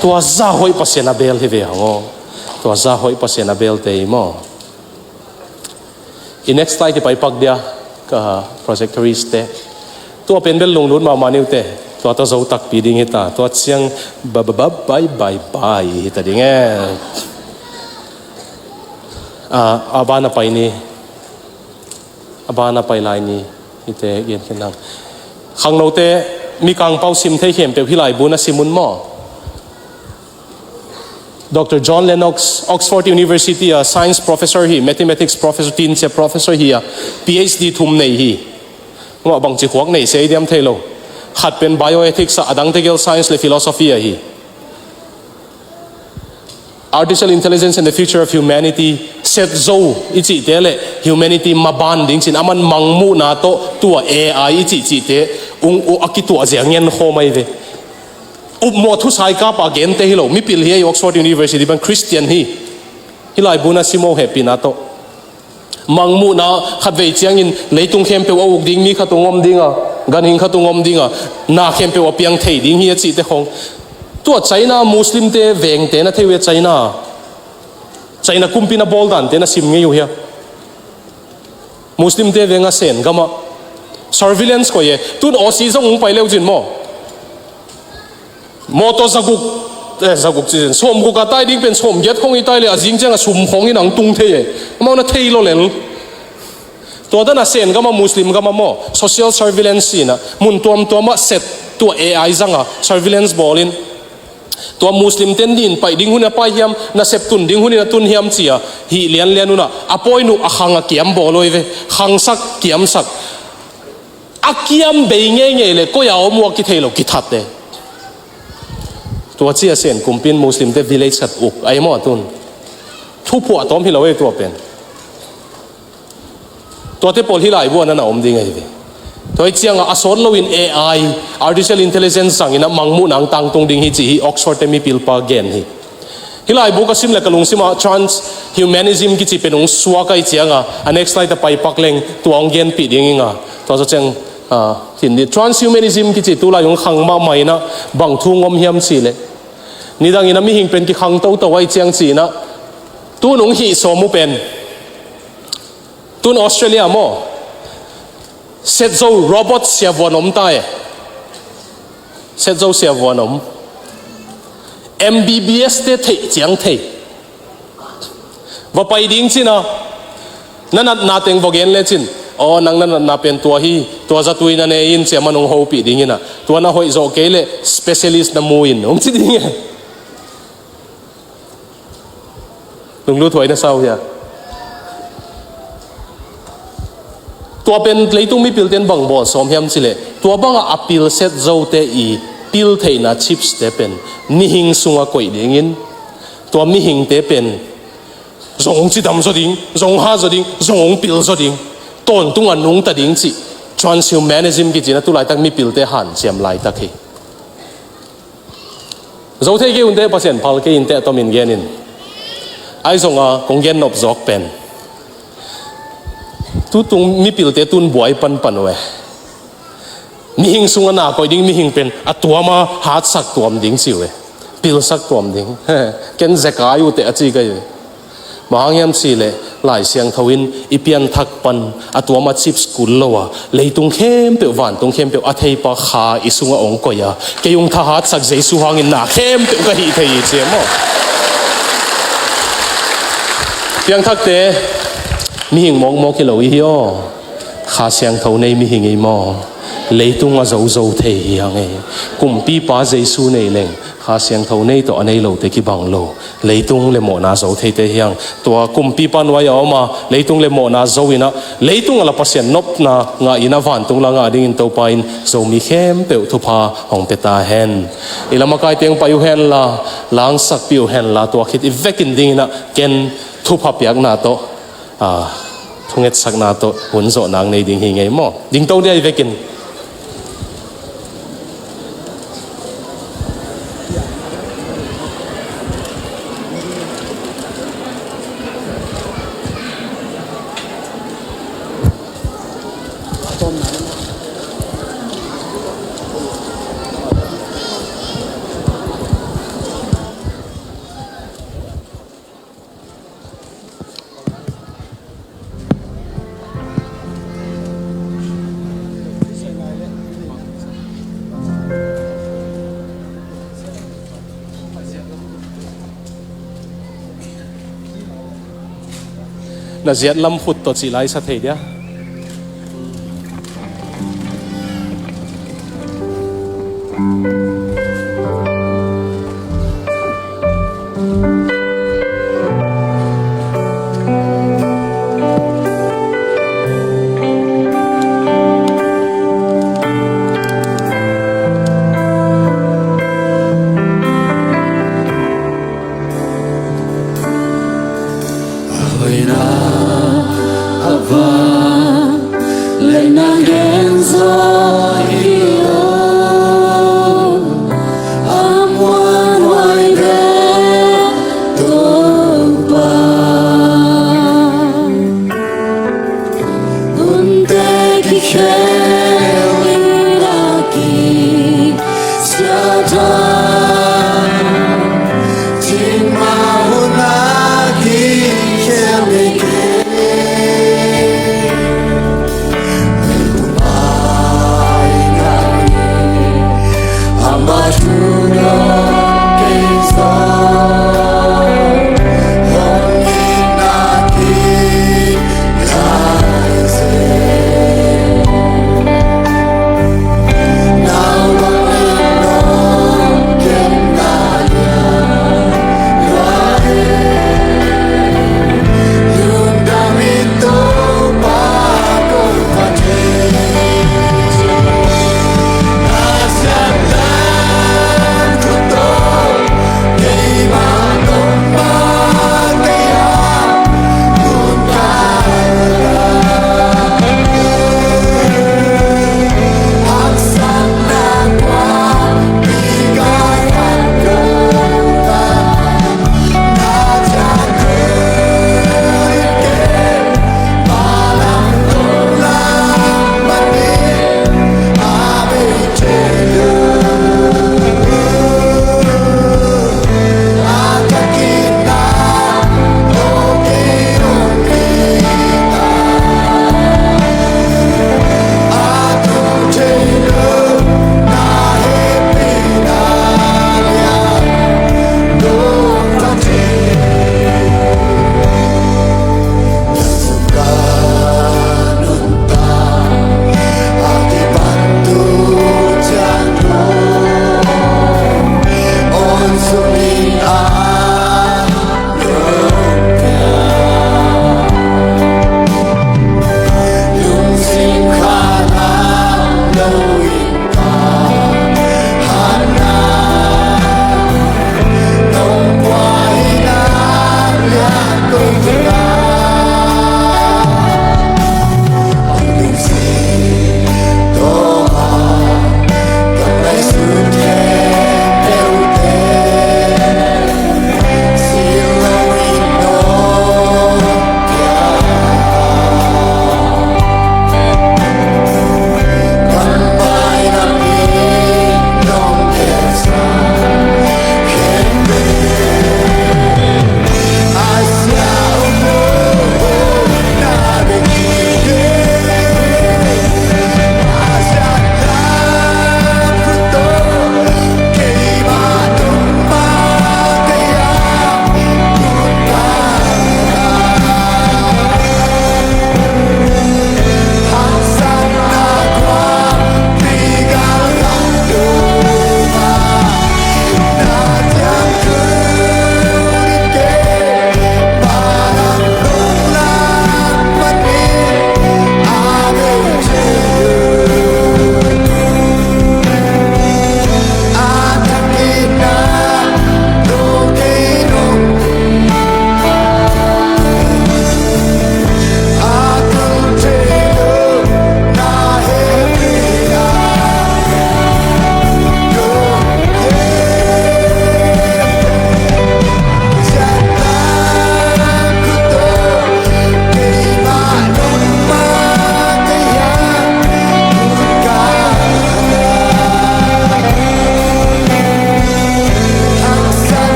Tua zah hoih Pasian a bel hi ve hang aw. Tua zah hoih Pasian a bel thei maw. I next slide i pai pak dia, ka projectorist te. Tua pen bel lunglut mahmah ni uh te. Tua ta zo takpi ding hi ta. Tua ciang ba ba ba bai bai bai hi ta ding e. A, a ban a pai ni. A ban a pai lai ni. Hite gen khin hang. Khangnote, Mikang pau sim thei khempeuh hih laibu na sim un maw? Doctor John Lennox, Oxford University a science professor hi, mathematics professor, tinsia professor hi a, P H D thum nei hi. Amah bangci khuak nei se i diam thei lo. Khat pen bioethics a, a dangte gel science le philosophy a hi. Artificial Intelligence and the Future of Humanity, set zo i cihte le humanity maban ding cin, aman mangmuhna tawh tua A I i cih cihte ung uh a kituah zia ngen khawm ahi ve. Upmawh thu saikap a gente hi lo, mipil hi ei, Oxford University pan Christian hi. Hih laibu na sim uh hehpihna tawh. Mangmuhna khatvei ciangin leitung khempeuh a uk ding, mi khat ung om dinga, ganhing khat ung om dinga, na khempeuh a piang thei ding hi a cihte khong. Tua China Muslimte vengte na thei uh hia, China. China kumpi na bawl dante na sim ngei uh hia. Muslimte veng a Sen gamah surveillance koih e. Tun Aussie zong ung pai leu cin maw. Mawtaw zaguk, eh, zaguk cin, sawmguk a tai ding pen sawmgiat khong i tai le a zing ciang a sum khong in ang tung thei e. Amau na thei lo lel. Tua dan a Sen gamah Muslim gamah maw, social surveillance sina mun tuamtuamah set tua A I zanga surveillance bawlin. Tua Muslim ten din paih ding hun a pai hiam, nasep tun ding hun in a tun hiam cia, hih lianlian unah a pawi nuh a khang a kiam bawl awi ve, khangsak kiamsak. A kiam bei ngeingei le koi a om uh a kithei lo kithat e. Tua cia Sen kumpin Muslimte village khat uk ahi maw a tun. Thuphuah tawm hi lo ei tua pen. Tuate pawl hih laibu ah na na om ding ahi ve. Tua hi cianga a sawt loin A I, artificial intelligence zangin a mangmuh nang tangtung ding hi ci hi Oxford te mipilpa gen hi. Hih laibu ka sim le ka lungsima transhumanism kici pen hong suak ahi cianga a next slide a paipak leng tua hong genpih ding inga. Tua zaw ciang, ah, hin di transhumanism kici tulai hong khang mahmah ina bang thu hong om hiam ci le. Nidangin a mihing pen kikhang toto ahi ciang ci ina. Tun hong hih sawm uh pen. Tun Australia maw? Set zo robot siavuan om ta e. Set zo siavuan om. M B B S te theih ciang thei. Va pai ding cina. Na natna teng va gen le cin. Aw, nang na natna pen tua hi, tua zatui na ne in cia man hong hopih ding ina. Tua na hoih zawh kei le specialist na mu in. Hong ci ding e. Lunglut huai na sa uh hia? Tua pen leitung mipilte in bang bawl sawm hiam cih leh, tua bangah a pilset zote i pil theihna chipste pen mihing sungah koih dingin, tua mihingte pen zong hong cidam zaw ding, zong hong hat zaw ding, zong hong pil zaw ding, tawntung a nungta ding cih, transhumanism kici-in a tu laitak mipilte hanciam laitak hi. Zo thei kei un teh, Pasian phal kei in teh, a tomin genin. Ahi zongin kong gen nop zawk pen, tutung mipilte tun buai panpan uh e. Mihing sungah na koih ding mihing pen a tuama hatsak tuam ding ci uh e. Pilsak tuam ding. Ken zekai uh teh a ci kei uh e. Bang hang hiam cih leh Lai Siangtho in i pianthak pan a tuama chips kul lo a, leitung khempeuh, vantung khempeuh a theipa Kha i sungah hong koih a, kei hong thahatsak Jesu hangin na khempeuh ka hih thei hi ci e maw. Piangthakte, mihing mawkmawk hi lo i hi aw. Kha Siangtho nei mihing i hi maw. Leitung a zozo thei hi hang e. Kumpipa Jesu nei leng Kha Siangtho nei tawh a nei lote kibang lo. Leitung le mawhna zo theite hi hang. Tua Kumpipa nuai-ah a om a, leitung le mawhna zo in ah, leitung ah la Pasian nopna ngah in ah, vantung la ngah dingin Topa in Zomi khempeuh thupha hong pia ta hen. I lam a kaite hong pai uh hen la, la hong sakpih uh hen la, tua khit i vekin dingin ah ken thupha piakna tawh, a, thungetsakna tawh hun zawh nang nei ding hi ing ei maw. Dingto ni a, i vekin. Na ziat lam khut tawh cih lai sa thei dia. A hoihna, a vang le nang gen zaw hi aw, a muanhuai ve Topa. Hunte kikhel in a kisia ta, cin mah hun a kikhel ni kei.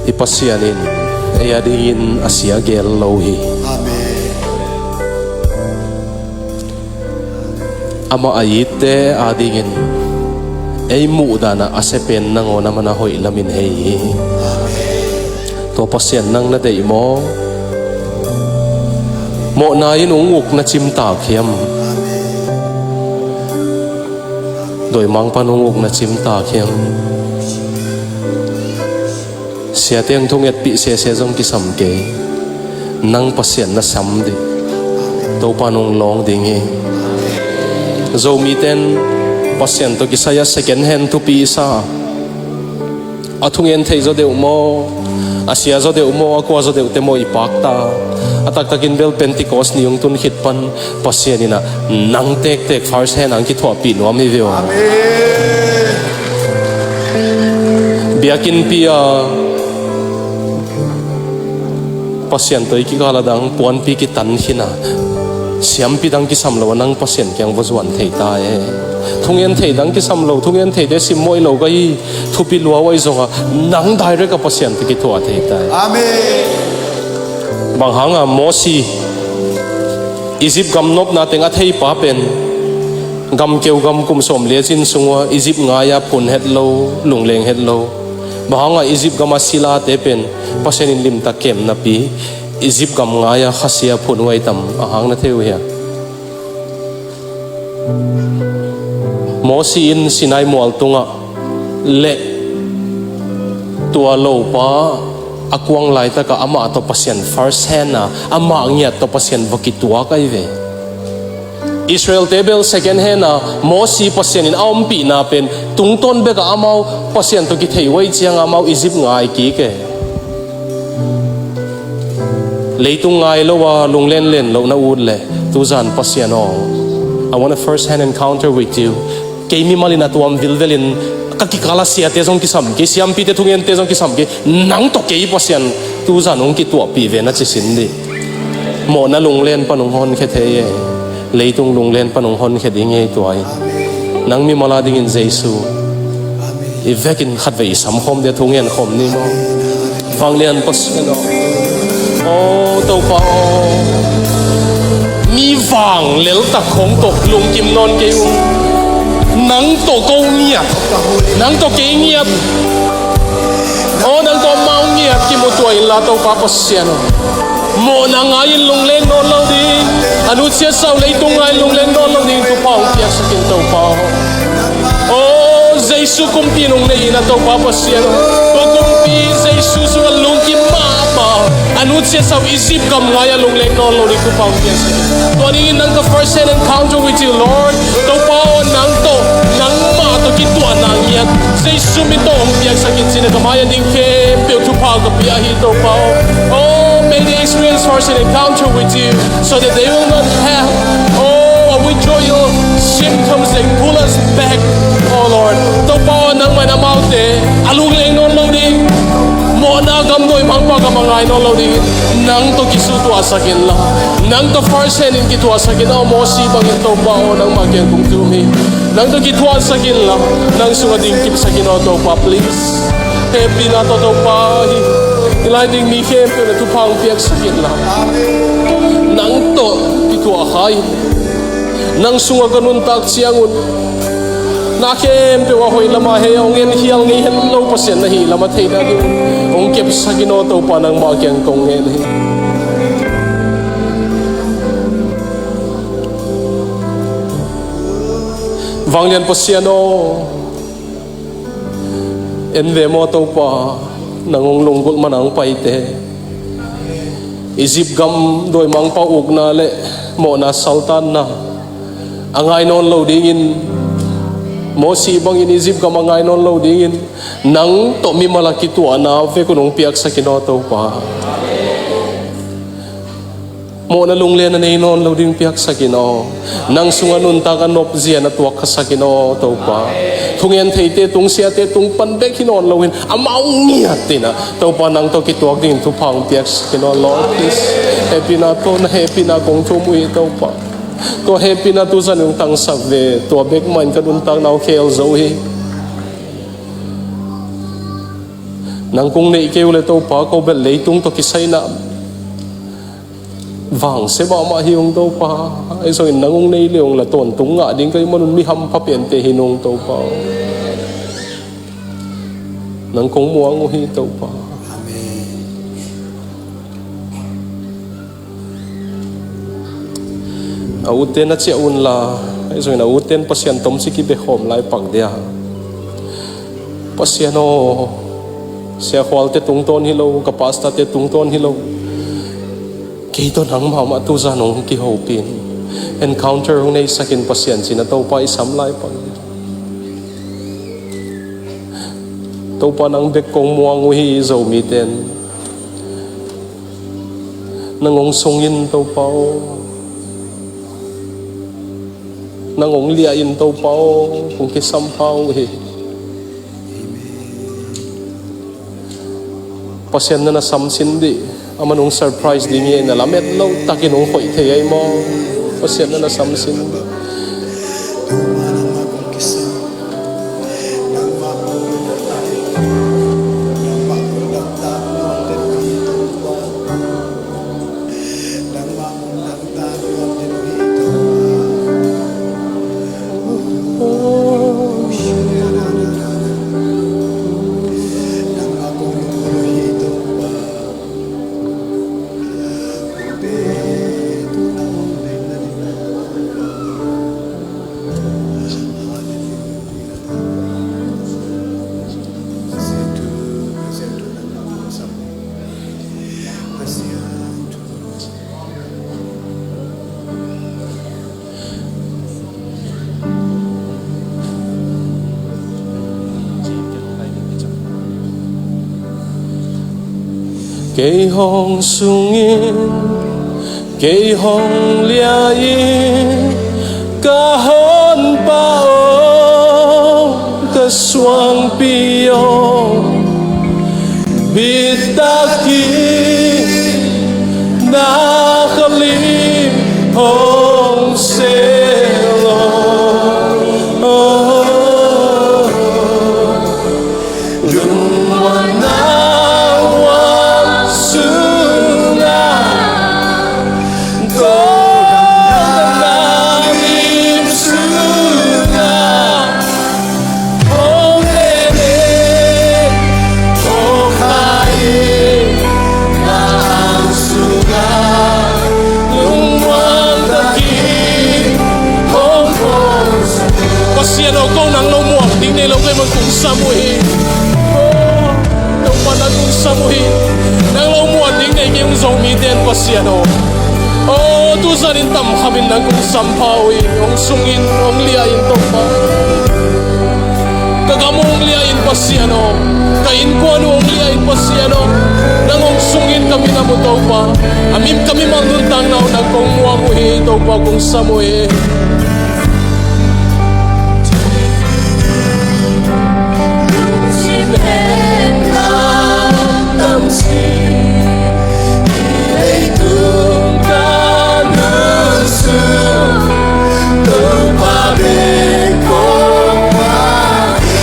I Pasian in ei adingin a sia gel lo hi. Amen. Amah a itte adingin ei muhdanah a sia pen nangawn a man a hoih lamin hei hi. Tua Pasian nang na deih maw? Mawhna in hong uk na cimtak hiam? Dawimangpa'n hong uk na cimtak hiam? Siate in thungetpih sese zong kisam kei. Nang Pasian na sam dih. Topa'n hong lawng ding hi. Zomite'n Pasian tawh kisai a second hand thupi i sa. A thungen thei zaw deuh maw? A sia zaw deuh maw? A kua zaw deuhte maw i pakta? A taktakin bel Pentecost ni hong tun khit pan Pasian in ah nang tektek first hand ah hong kithuahpih nuam hi ve aw. Amen. Biakinnpi a Pasian tawh i kikal a dang puanpi kitan khin a, siampi dang kisam lo a nang Pasian kiang va zuan thei ta e. Thungen thei dang kisam lo, thungen theite simmawh lo ka hi, thupi lua uh ahi zongah nang direct a Pasian tawh kithuah thei ta e. Amen. Bang hanga Mosi Egypt gam nopna teng a theipa pen, gam keu gam kum sawm le zin sung ua Egypt ngai-a phun het lo, lungleng het lo. Bang hanga Egypt gama silate pen Pasian in limtak kem napi Egypt gam ngai-a khasia phun uh ahi tam, a hang na thei uh hia? Mosi in Sinai mual tungah le tua lopa a kuang laitakah amah tawh Pasian first hand a, amah ngiat tawh Pasian va kituak ahi ve. Israelte bel second hand a, Mosi Pasian in a ompihna pen tungtawn bekah amau Pasian tawh kithei uh ahi cianga amau Egypt ngai kik e. Leitung ngai lo a lunglenlen loh na ut leh, tuzan Pasian aw, I want a first hand encounter with you. Kei mimal in a tuam vilvelin ka kikal a siate zong kisam kei, siampite thungente zong kisam kei, nang tawh kei Pasian tuzan hong kituahpih ve na ci sin dih. Mawhna lunglen pan hong honkhia thei e. Leitung lunglen pan hong honkhia ding hi tua hi. Nang mimal a dingin Jesu i vekin khatvei i samkhawm dia, thungen khawm ni maw? Vanglian Pasian aw, aw Topa aw, Mi vang leltak khong tawh lungkim nawn kei un. Nang tawh ko ngiat, nang tawh kei ngiat, aw, nang tawh amau ngiat kimutuah inla, Topa Pasian aw, mawhna ngai-in lungleng nawn lo ding, a nutsiatsa uh leitung ngai-in lungleng nawn lo ding thupha hong piaksak in, Topa aw. Aw, Jesu kumpi nong nei in, a Topa Pasian aw, tua kumpi Jesu sungah lungkim mahmah, a nutsiatsa uh Egypt gam ngai-ah lungleng nawn lo ding thupha hong piaksak in. Tua dingin nang ka first hand encounter with you, Lord. Topa aw, nang tawh, nangmah tawh kituahna ngiat Jesu min tawh hong piaksak in, ci-in ka mai-ah ding khempeuh thupha ka pia hi, Topa aw. Oh, may they experience first an encounter with you, so that they will not have, oh, a withdrawal symptoms that pull us back, oh Lord. Topa aw, nangmah in amaute a lungleng nawn lo ding, mawhna gam, dawimangpa gam a ngai nawn lo ding, nang tawh kisutuahsak inla, nang tawh first hand in kituahsak in, aw, Mosi bangin, Topa aw, nangmah kiang kong thum hi. Nang tawh kituahsak inla, nang sungah dingkipsak in, aw Topa, please. Hehpihna tawh, Topa, hi, i lai ding mi khempeuh na thupha hong piaksak inla, nang tawh kituah kha in, nang sungah ka nuntak ciangun na khempeuh a hoih lamah hei a hong en khial ngei het lo Pasian na hih lamah theihna ding hong kepsak in, aw Topa, nangmah kiang kong ngen hi. Vanglian Pasian aw, en ve maw Topa, nang hong lunggulh man a hong paite. Egypt gam dawimangpa ukna le mawhna saltanna a ngai nawn lo dingin, Mosi bangin Egypt gam a ngai nawn lo dingin, nang tawh mimal a kituahna vekun hong piaksak in, aw Topa. Mawhna lunglen a nei nawn lo ding piaksak in aw. Nang sungah nuntak a nopzia na tuak khasak in aw Topa. Thungen theite tung, siate tung pan bek hi nawn loin, amau ngiat in ah, Topa, nang tawh kituak dingin thupha hong piaksak in aw Lord, please. Hehpihna tawh, na hehpihna kong thum uh hi Topa. Tua hehpihna tuzan hong tangsak ve, tua bek mah in ka nuntakna uh khel zo hi. Nang kong neih kei uh leh Topa, ko bel leitung tawh kisaina vangsia mahmah hi ung Topa. Ahi zongin nang hong nei le hong la tawntung ngah ding ka hih manun mi hampha pente hi nung Topa. Nang kong muang uh hi Topa. A ute na ciah unla, ahi zongin a ute in Pasian tomsi kibekhawm lai pak dia. Pasian aw, Sia Khualte tungtawn hi lo, ka pastorte tungtawn hi lo, kei tawh nang mahmah tuzan hong kihopin, encounter hong neisakin Pasian cina Topa i sam lai pak dia. Topa nang bek kong muang uh hi, Zomite in. Nang hong sungin Topa aw. Nang hong liahin Topa aw, kong kisam pha uh hi. Pasian na na samsin dih, aman hong surprise ding hi, na lamet lo takin hong khoih thei ahi maw? Pasian na na samsin dih. Kei hong sungin, kei hong liahin, ka honpa aw, ka suangpi aw, bitak in na khalim hong sel aw. Lungmuanna huan sungah, ko Tua ahih manin kong sam uh hi. Oh, Topa, nang kong sam uh hi. Nang lo muan ding nei kei, hong zong mite in, Pasian aw. Oh, tu zanin tam khamin nang kong sampha uh hi. Hong sung in, hong liah in, Topa. Ka gam uh hong liah in, Pasian aw. Ka innkuan uh hong liah in, Pasian aw. Nang hong sung in, ka minam uh, Topa. A mim, ka mimal nuntakna uh nang kong muang uh hi, Topa, kong sam uh hi.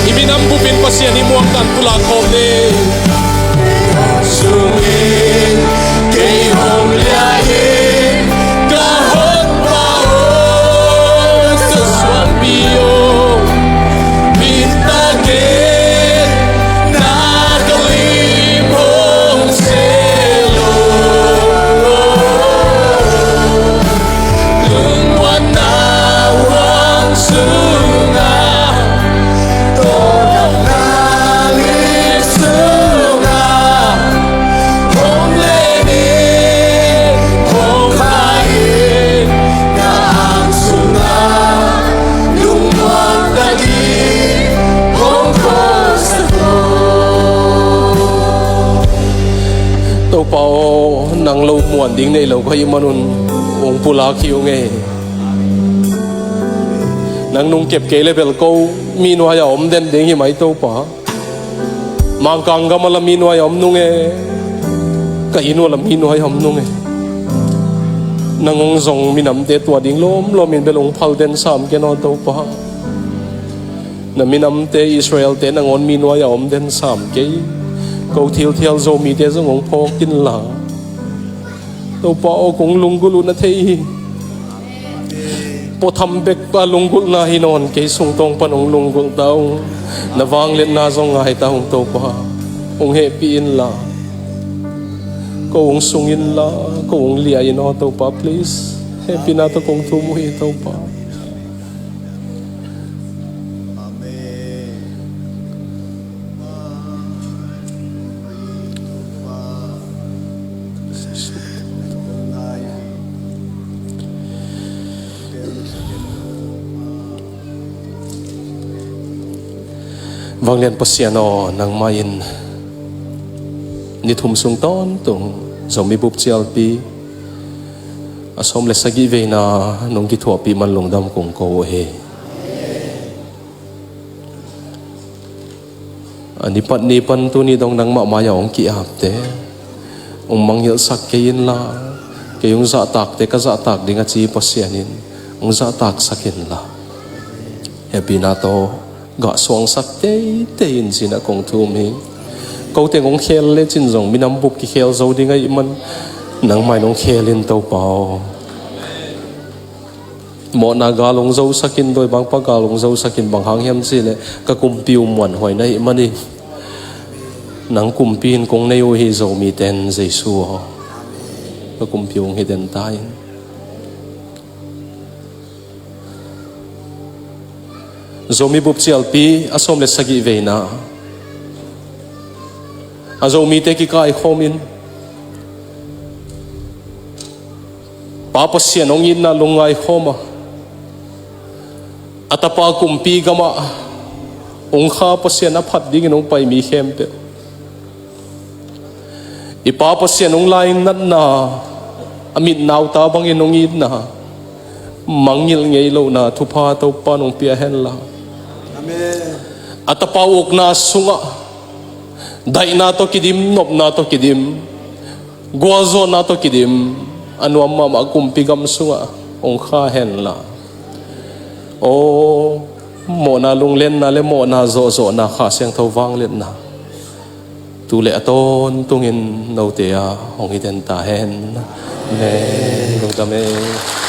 I minam bupin Pasian i muangtan pulak khawm ni. Sungin kei hong liah in, ka Honpa aw, ka suangpi aw, mintakin na ka lim hong selo. Lungmuanna huang sungah, tawlna lim sungah, hong len in, hong kha in, na ang sungah lungmuang takin hong khuasak aw. Topa aw, nang lo muan ding nei lo ka hih manun hong pulak hi ung ei. Nang nungkep kei le bel ko mi nuai-a om den ding hi mai, Topa. Mangkang gam ah la mi nuai-a om nung e. Ka inn uh ah la mi nuai-a om nung e. Nang hong zong minamte tua ding lawmlawm in bel hong phal den sam ken aw, Topa. Na minamte Israel-te nangawn mi nuai-a om den sam kei. Ko thilthial Zomite zong hong phawk inla, Topa aw, kong lunggulh uh na thei hi. Pawtham bek a lunggulhna hi nawn, kei sung tawng pan hong lunggulh ta ung. Na vangliatna zong ngai ta ung, Topa. Hong hehpih inla. Ko hong sung inla, ko hong liah in aw, Topa, please. Hehpihna tawh kong thum uh hi, Topa. Vanglian Pasian aw, nangmah in ni thum sung tawntung Zomi Bup Cialpi a sawm le sagih veina nong kithuahpih man lungdam kong ko uh hi. A nipat ni pan tuni dong nangmah mai-ah hong ki-apte hong mangngilhsak kei inla, kei hong zahtakte ka zahtak ding a ci Pasian in hong zahtaksak inla, hehpihna tawh gah suangsak teitei in ci-in ah kong thum hi. Ko teng hong khel lecin zong minam bup kikhel zo ding ahih man nangmah in hong khel in, Topa aw. Mawhna gal hong zosak in, dawi bangpa gal hong zosak in, bang hang hiam cih leh ka kumpi uh muanhuai na hih manin nang kumpi in kong nei uh hi, Zomite in, Jesu aw. Ka kumpi uh hong hi den ta in. Zomi Bup Cialpi a sawm le sagih veina a Zomite kikaikhawm in Pa Pasian hong itna lungngai khawm a, a Tapa kumpi gamah hong kha Pasian a phat dingin hong pai mi khempeuh, i Pa Pasian hong lainatna, a mit nauta bangin hong itna, mangngilh ngei lohna thupha Topa in hong pia henla. Amen. A Tapa ukna sungah daihna tawh kidim, nopna tawh kidim, gualzawhna tawh kidim, a nuam mahmah kumpi gam sungah hong kha henla. Aw, mawhna lunglenna le mawhna zawhzawhna, Kha Siangtho vangliatna tu le a tawntungin note ah hong hi den ta hen. Amen. Lungdam ei.